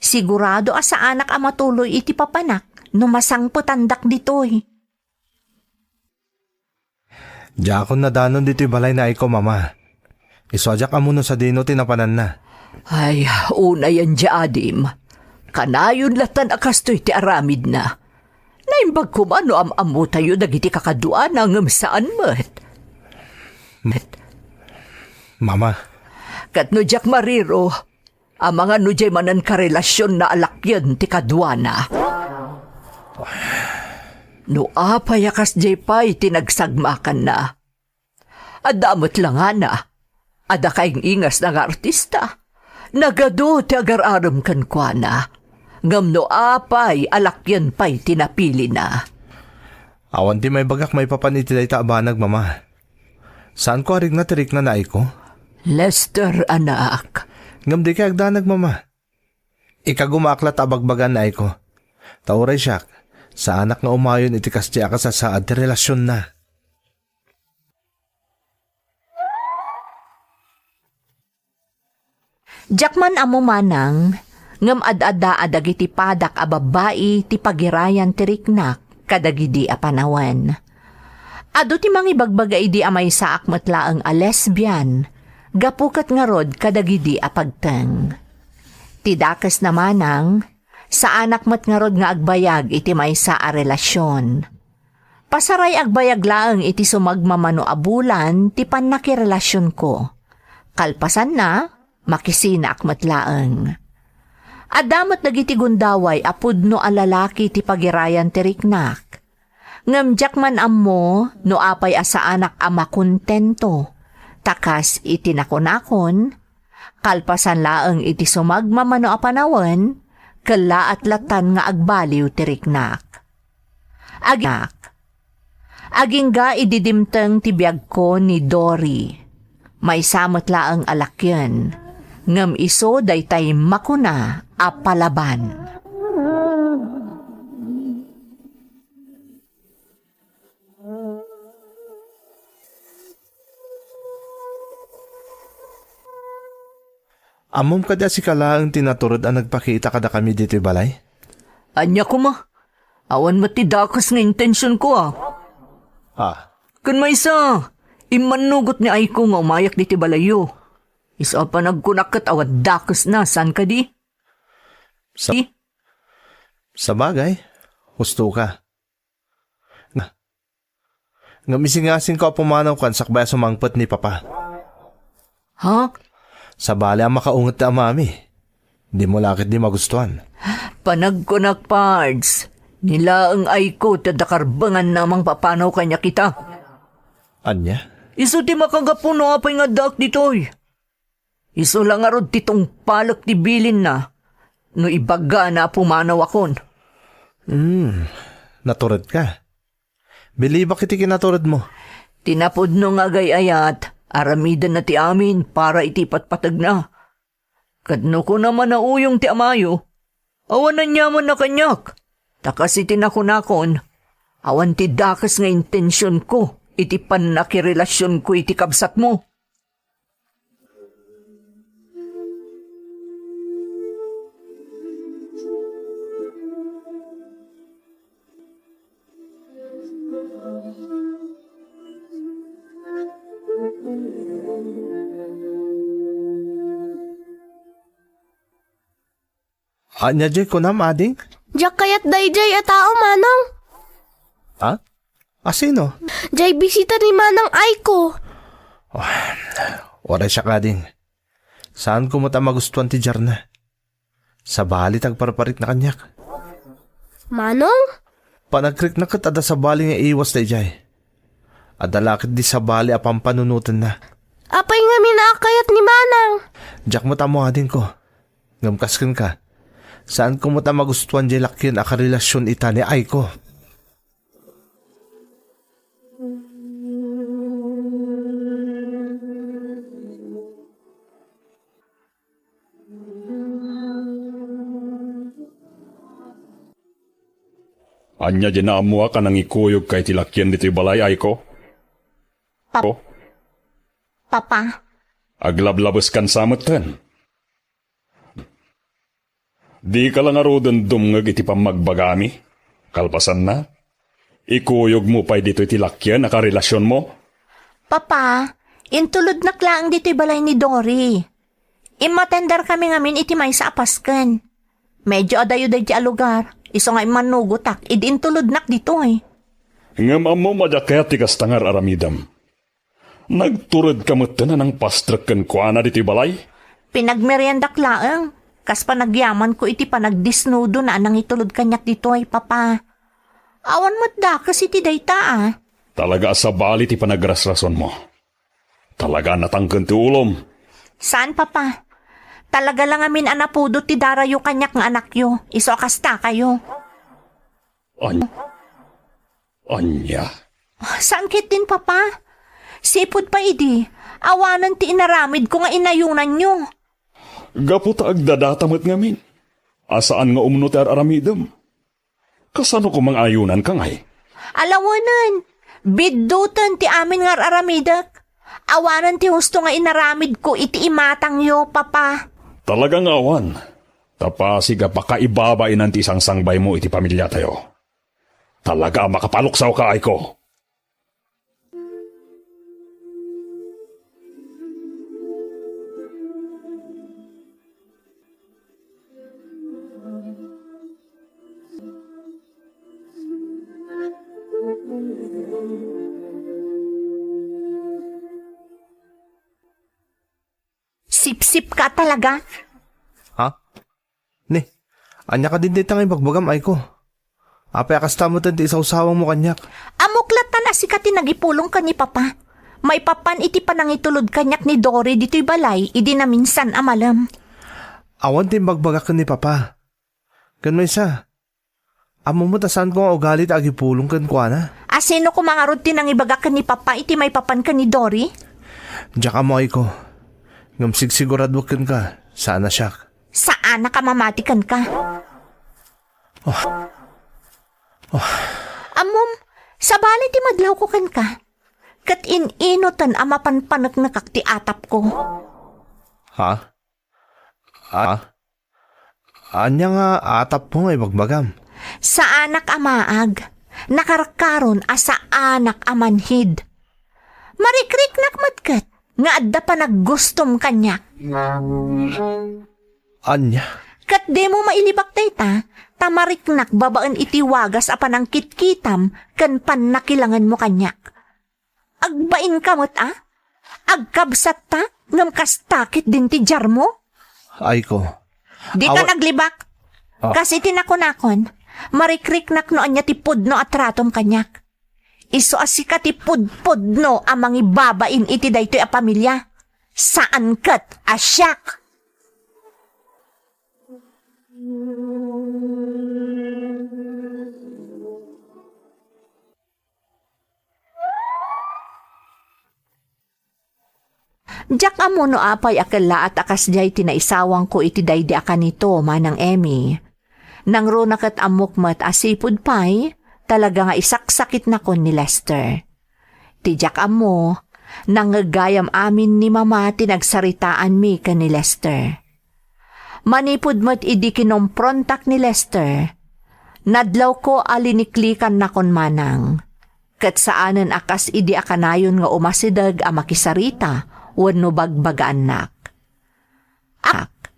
Sigurado a saanak a matuloy iti papanak no masangpetandak ditoy. Diakon nadanon ditoy balay ni Aiko, Mama. Isu a diak ammo no sadino ti napananna. Ay, unayen di adim. Kanayon lattan a kastoy ti aramidna. Naimbag koma no am-ammotayo dagiti kakaduana ngem saan met. Met. Mama. Ket no diak mariro, amangan no diay manen karelasionna a lakyen ti kaduana. No apay a kasdiay pay ti nagsagmakanna? Adda met langana. Adda kaing-ingasna nga artista. Nagadu ti agar-arem kenkuana, ngem no apay a lakien pay ti napilina? Awan ti maibagak maipapan iti dayta a banag, Mama. Saanko a rikna ti rikna ni Aiko? Lester, anak. Ngem dikay agdanag, Mama. Ikagumaak latta a bagbagaan ni Aiko. Ta uray siak, saanak nga umayon iti kasdiay a kasasaad ti relasionna. Diak man ammo, manang, ngem ad-adda a dagiti padak a babbai ti pagirayan ti riknak kadagidi a panawen. Adu ti mangibagbaga idi a maysaak met laeng a lesbian, gapu ket ngarud kadagidi a pagteng. Ti dakesna, manang, saanak met ngarud nga agbayag iti maysa a relasion. Pasaray agbayag laeng iti sumagmamano a bulan ti pannakirelasionko. Kalpasanna, makisinaak met laeng. Adda met dagiti gundaway a pudno a lalaki ti pagirayan ti riknak. Ngem diak man ammo no apay a saanak a makontento. Ta kas iti nakunakon, kalpasan laeng iti sumagmamano a panawen, kellaat lattan nga agbaliw ti riknak. Agi-, agingga idi dimteng ti biagko ni Dory. Maysa met laeng a lakien, ngem isu daytay makuna a palaban. Ammom kadi a sika laeng ti natured a nagpakita kadakami ditoy balay? Ania koma? Awan met ti dakes nga intensionko, a. Ah. Ken maysa, immannugot ni Aiko nga umayak ditoy balayyo. Isu a panagkunak ket awan dakesna, saan kadi? Sa-, sabagay, husto ka. Nga, ngem isingasingko a pumanawkan sakbay a sumangpet ni Papa. Ha? Sabali a makaunget ti amami. Dimo la ketdi magustuan. Panagkunak, Pards. Ni laeng Aiko ti adda karbenganna a mangpapanaw kaniak ita. Ania? Isu ti makagapu no apay nga addaak ditoy. Isu la ngarud ti tungpalek ti bilinna no ibagana a pumanawakon. Hmm, naturedka. Bilibak iti kinaturedmo. Ti napudno nga agay-ayat, aramidenna ti amin para iti patpategna. Ket no kunam a nauyong ti amayo, awan aniamanna kaniak. Ta kas iti nakunakon, awan ti dakes nga intensionko iti pannakirelasionko iti kabsatmo. Ania diay kunam, ading? Diak kayat daydiay a tao, manong. Ha? A sino? Diay bisita ni Manang Aiko. Oh, uray siak, ading. Saanko met a magustuan ti diarna. Sabali ti agparparikna kaniak. Manong? Panagrikna ket adda sabali nga iwas daydiay. Adda la ketdi sabali a pampanunotenna. Apay ngamin a kayat ni Manang? Diak met ammo, adingko. Ngem kas kenka, saanko met a magustuan diay lakien a karelasion ita ni Aiko. Ania diay naammoak a nangikuyogka iti lakien ditoy balay, Aiko? Pap-, Papa. Aglablabeskan sa metten. Dika la ngaruden dumngeg iti pammagbagami. Kalpasanna, ikuyogmo pay ditoy ti lakien a karelasionmo. Papa, intulodnak laeng ditoy balay ni Dory. Immatenderkami ngamin iti maysa a pasken. Medio adayo daydiay a lugar, isu nga immannugotak idi intulodnak ditoy. Ngem ammom a diak kayat ti kasta nga ar-aramidem. Nagturedka metten a nangpastrek kenkuana ditoy balay? Pinagmeriendak laeng, kas panagyamanko iti panagdisnudona a nangitulod kaniak ditoy, Papa. Awan met dakes iti dayta, a. Talaga a sabali ti panagrasrasonmo. Talaga a natangken ti ulom. Saan, Papa. Talaga la ngamin a napudo ti darayo kaniak nga anakyo, isu a kastakayo. An-, ania? Saan ketdin, Papa? Sipud pay idi, awanen ti inaramidko nga inayonanyo. Gapu ta agdadata met ngamin a saan nga umno ti ar-aramidem. Kasano koma nga ayonanka ngay? Alawenen, biddoten ti amin nga ar-aramidek. Awanen ti husto nga inaramidko iti imatangyo, Papa. Talaga nga awan. Ta pasig a pakaibabainan ti isangsangbaymo iti pamiliatayo. Talaga a makapaluksawka, Aiko. Sipsipka talaga. Ha? Ni, ania kadin dayta nga ibagbagam, Aiko? Apay a kasta met ti isawsawangmo kaniak? Ammok latta a sika ti nangipulong ken ni Papa. Maipapan iti panangitulod kaniak ni Dory ditoy balay idi naminsan a malem. Awan ti imbagbagak ken ni Papa. Ken maysa, ammom met a saanko nga ugali ti agipulong kenkuana. A sino koma ngarud ti nangibagak ken ni Papa iti maipapan ken ni Dory? Diak ammo, Aiko. Ngem sigsiguraduak kenka, saan a siak. Saanak a mamati kenka. Oh. Oh. Ammom, sabali ti madlawko kenka, ket in-inoten a mapanpaneknekak ti atapko. Ha? Ah? Ania nga atapmo nga ibagbagam? Saanak a maag. Nakarkaron a saanak a manhid. Marikriknak met ket nga adda panaggustom kaniak. Ania? Ket dimo mailibak dayta, ta mariknak babaen iti wagas a panangkitkitam ken pannakilangenmo kaniak. Agbainka met a? Agkabsatta, ngem kasta ketdin ti diarmo? Aiko. Dita awa- naglibak. Ah. Kas iti nakunakon, marikriknak no ania ti pudno a tratom kaniak. Isu a sika ti pudpudno a mangibabain iti daytoy a pamilia. Saan ket a siak. Diak ammo no apay a kellaat a kasdiay ti naisawangko iti daydi a kanito, Manang Emmy. Nangruna ket ammok met a sipud pay, talaga nga isaksakitnakon ni Lester. Ti diak ammo, nangngeg gayam amin ni Mama ti nagsaritaanmi ken ni Lester. Manipud met idi kinomprontak ni Lester, nadlawko a liniklikannakon manang, ket saanen a kas idi a kanayon nga umasideg a makisarita wenno bagbagaannak. Ak,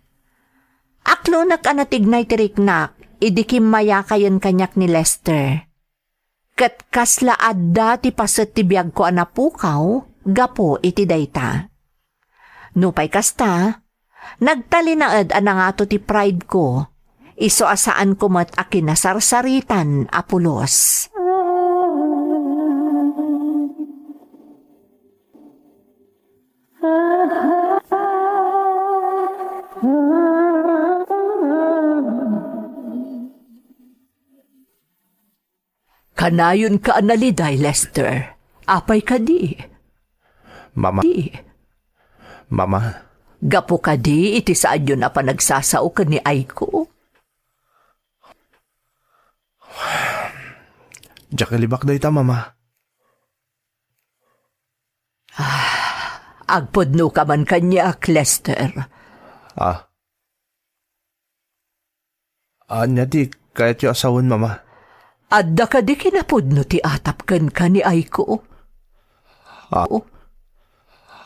aklonek a natignay ti riknak idi kimmayakayen kaniak ni Lester. Ket kasla adda ti paset ti biagko a napukaw gapu iti dayta. Nupay kasta, nagtalinaed a nangato ti pride ko, isu a saanko met a kinasarsaritan a pulos. Kanayonka a naliday, Lester. Apay kadi? Mama. Di. Mama. Gapu kadi iti saanyon a panagsasao ken ni Aiko? Diak ilibak dayta, Mama. Ah, agpudnoka man kaniak, Lester. Ah. Ania ti kayatyo a sawen, Mama? Adda kadi kinapudno ti atap kenka ni Aiko? Ah. Oh.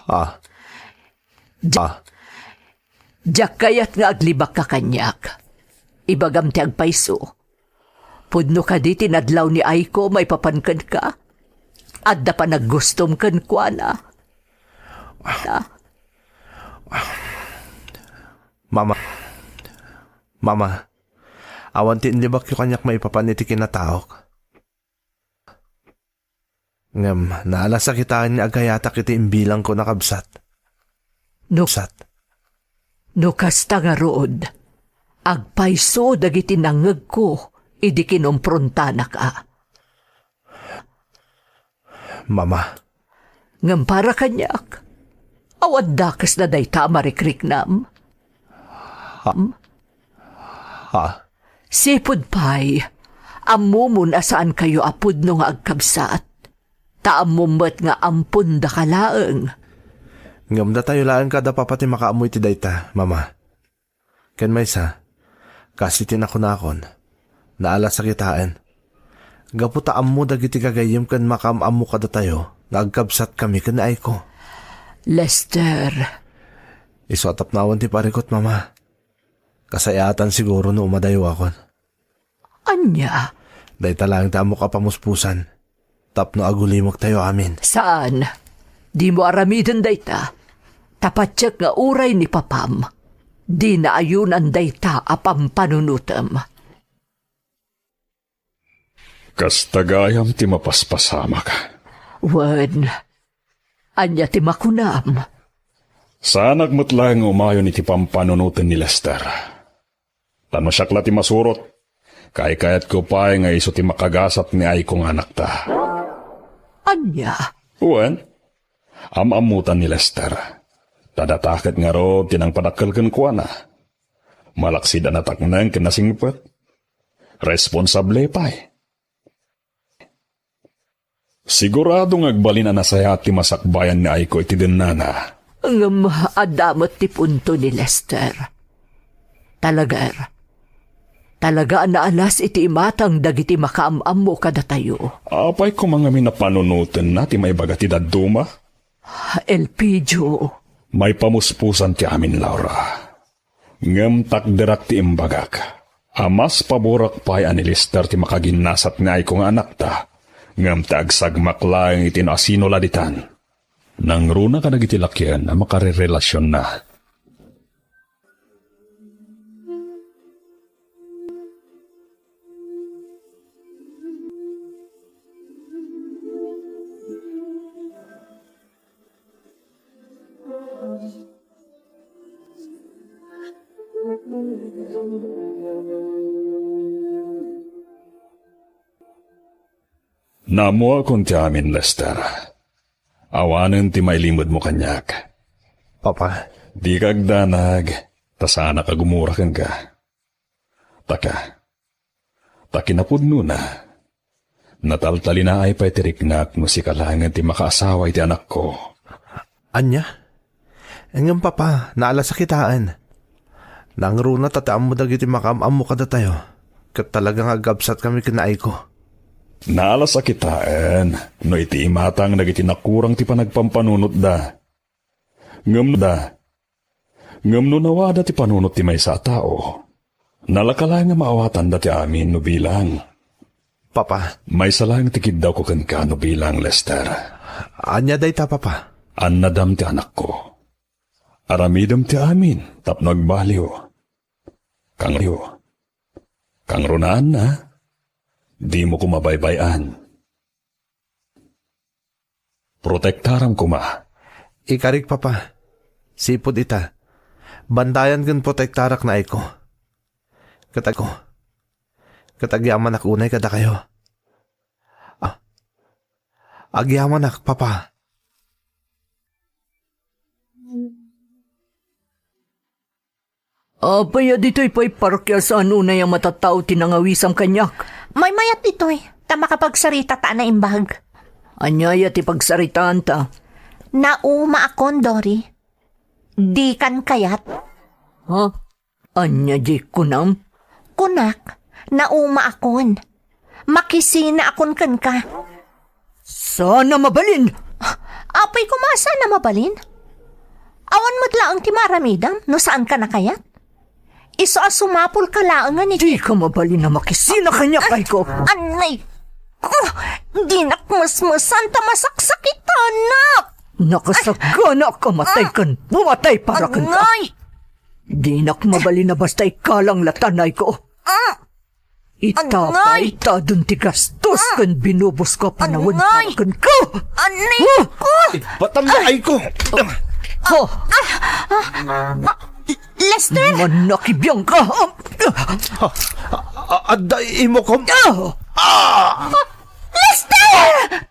Ah. Di-, ah. Diak kayat nga aglibakka kaniak. Ibagam ti agpayso. Pudno kadi ti nadlaw ni Aiko maipapan kenka? Adda panaggustom kenkuana? Ah. Mama. Mama, awan ti inlibakyo kaniak maipapan iti kinataok. Ngem, naalas a kitaen nga agayatak iti imbilangko a kabsat. No. Kabsat. No kasta ngarud, agpayso dagiti nangngegko idi kinomprontanaka. Mama. Ngem para kaniak, awan dakes na dayta a marikriknam. Ha? Ha? Sipud pay, ammomon a saankayo a pudno nga agkabsat. Ta ammom met nga ampon daka laeng. Ngem datayo laeng kada papa ti makaammo iti dayta, Mama. Ken maysa, kas iti nakunakon, naalas a kitaen. Gapu ta ammo dagiti gagayyem ken makaam-ammo kadatayo nga agkabsatkami ken ni Aiko. Lester. Isu a tapno awan ti parikut, Mama. Kasayatan siguro no umadayuakon. Ania? Dayta laeng ti ammok a pamuspusan tapno agulimektayo amin. Saan? Dimo aramiden dayta. Ta patiek nga uray ni papam, dina ayonan dayta a pampanunotem. Kasta gayam ti mapaspasamak. Wen, ania ti makunam? Saanak met laeng nga umayon iti pampanunoten ni Lester. Ta no siak la ti masurot, kaykayatko pay nga isu ti makagasat ni Aiko nga anakta. Ania? Wen, am-ammotan ni Lester. Ta data ket ngarud ti nangpadakkel kenkuana. Malaksid a natakneng ken nasingpet. Responsable pay. Sigurado nga agbalin a nasayaat ti masakbayan ni Aiko iti dennana. Ngem adda met ti punto ni Lester. Talager. Talaga a naalas iti imatang dagiti makaam-ammo kadatayo. Apay koma ngamin a panunotenna ti maibaga ti dadduma? Elpidio. Maipamuspusan ti amin, Laura. Ngem takderak ti imbagak a mas paborak pay a ni Lester ti makaginnasat ni Aiko nga anakta, ngem ti agsagmak laeng iti no asino la ditan. Nangruna kadagiti lakien a makarerelasionna. Naammoakon ti amin, Lester. Awanen ti mailimedmo kaniak. Papa. Dika agdanag, ta saanak a gumura kenka. Taka, ta kinapudnona, nataltalinaay pay ti riknak no sika laengen ti makaasawa iti anakko. Ania? Ngem, Papa, naalas a kitaen. Nangruna ta ti ammo dagiti makaam-ammo kadatayo, ket talaga nga agkabsatkami ken ni Aiko. Naalas a kitaen no iti imatang dagiti nakurang ti panagpampanunotda. Ngem da, Ngem no nawada ti panunot ti maysa a tao, nalaka laeng nga maawatanda ti amin no bilang. Papa. Maysa laeng ti kiddawko kenka no bilang, Lester. Ania dayta, Papa? Annadam ti anakko. Aramidem ti amin tapno agbaliw. Kangriw. Kangrunaanna, dimo koma baybay-an. Protektaram koma. Ikarik, Papa. Sipud ita, bantayan ken protektarak ni Aiko. Ket ako, ket agyamanak unay kadakayo. Ah, agyamanak, Papa. Apay a ditoy pay parokya saan unay a matattao ti nangawisam kaniak? Maymayat ditoy, ta makapagsarita ta a naimbag. Ania aya ti pagsaritaanta? Naumaakon, Dory. Dikan kayat. Ha? Ania diay kunam? Kunak, naumaakon. Makisinaakon kenka. Saan a mabalin! Apay koma, saan a mabalin? Awan met laeng ti maaramidam no saanka a kayat. Isu a sumapulka laeng nga ni... Dika mabalin a makisina kaniak, Aiko. Anay ko! Dinak mesmesan ta masaksakitanak! Nakasagana a kamatay ken bumatay para kenka. Anay! Dinak mabalin a basta ikalang la ta, Aiko. Ah! Ita pay, tadon ti gastos ken binubusko a panawen para kenka. Anay ko! Batam na, Aiko! Oh! Lester! Manakibiang ka! A-, a-, adda imokom? Ah! Ah! Lester!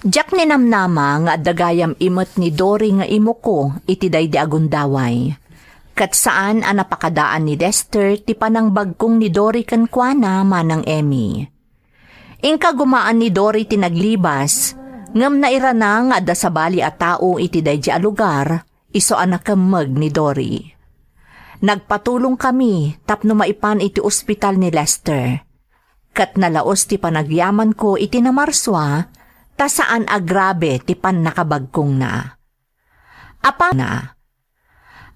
Diak ninamnama nga adda gayam imet ni Dory nga imoko iti daydi a gundaway. Ket saan a napakadaan ni Lester ti panangbagkong ni Dory kenkuana, Manang Emmy. Inka gumaan ni Dory ti naglibas, ngem nairana nga adda sabali a tao iti daydi a lugar, isu a nakemmeg ni Dory. Nagpatulongkami tapno maipan iti ospital ni Lester. Ket nalaus ti panagyamanko iti Namarsua, ta saan a grabe ti pannakabagkongna. Apana,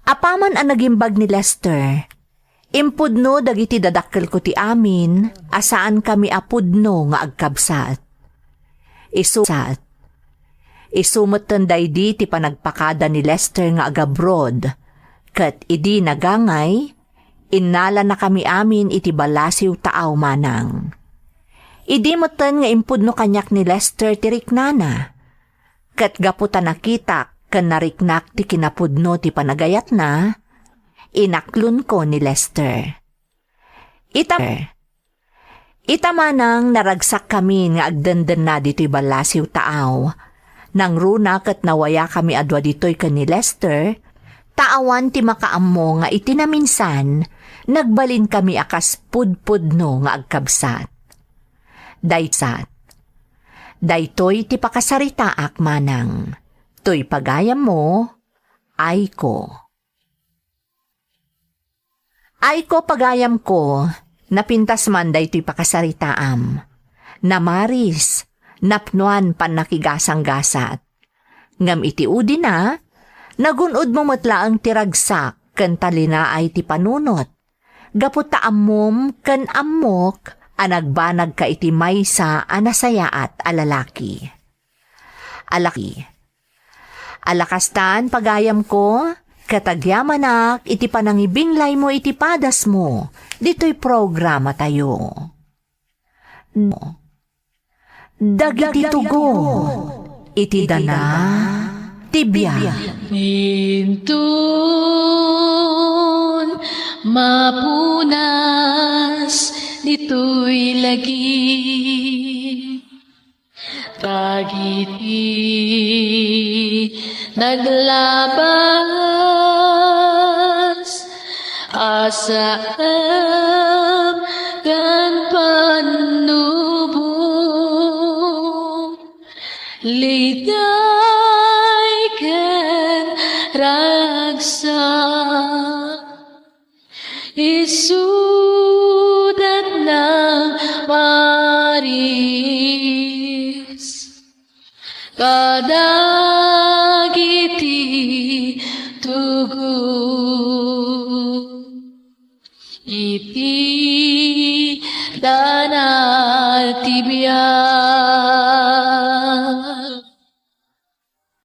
apaman a nagimbag ni Lester, impudno dagiti dadakkelko ti amin a saankami a pudno nga agkabsat. Isu, isu metten daydi ti panagpakada ni Lester nga agabroad, ket idi nagangay, innalanakami amin iti ballasiw taaw manang. Idi metten nga impudno kaniak ni Lester ti riknana, ket gapu ta nakitak ken nariknak ti kinapudno ti panagayatna, inaklonko ni Lester. Ita, ita manang naragsakkamin nga agdendenna ditoy ballasiw taaw. Nangruna ket nawayakami a dua ditoy ken ni Lester, ta awan ti makaammo nga iti naminsan, nagbalinkami a kas pudpudno nga agkabsat. Daysat. Daytoy ti pakasaritaak manang. Toy pagayammo, Aiko. Aiko, pagayamko, napintas man daytoy pakasaritaam. Namaris, napnoan pannakigasanggasat. Ngem iti udina, nagun-odmo met laeng ti ragsak ken talinaay ti panunot, gapu ta ammom ken ammok a nagbanagka iti maysa a nasayaat a lalaki. A laki. Ala kastan, pagayamko, ket agyamanak iti panangibinglaymo iti padasmo ditoy programatayo. Dagiti tugo iti dana ti biag. Inton mapunas ditoy lagi, dagiti naglabas a saem ken pannubong, liday ken ragsak. Isudat nang Maris kadagiti tugo iti dana ti biag.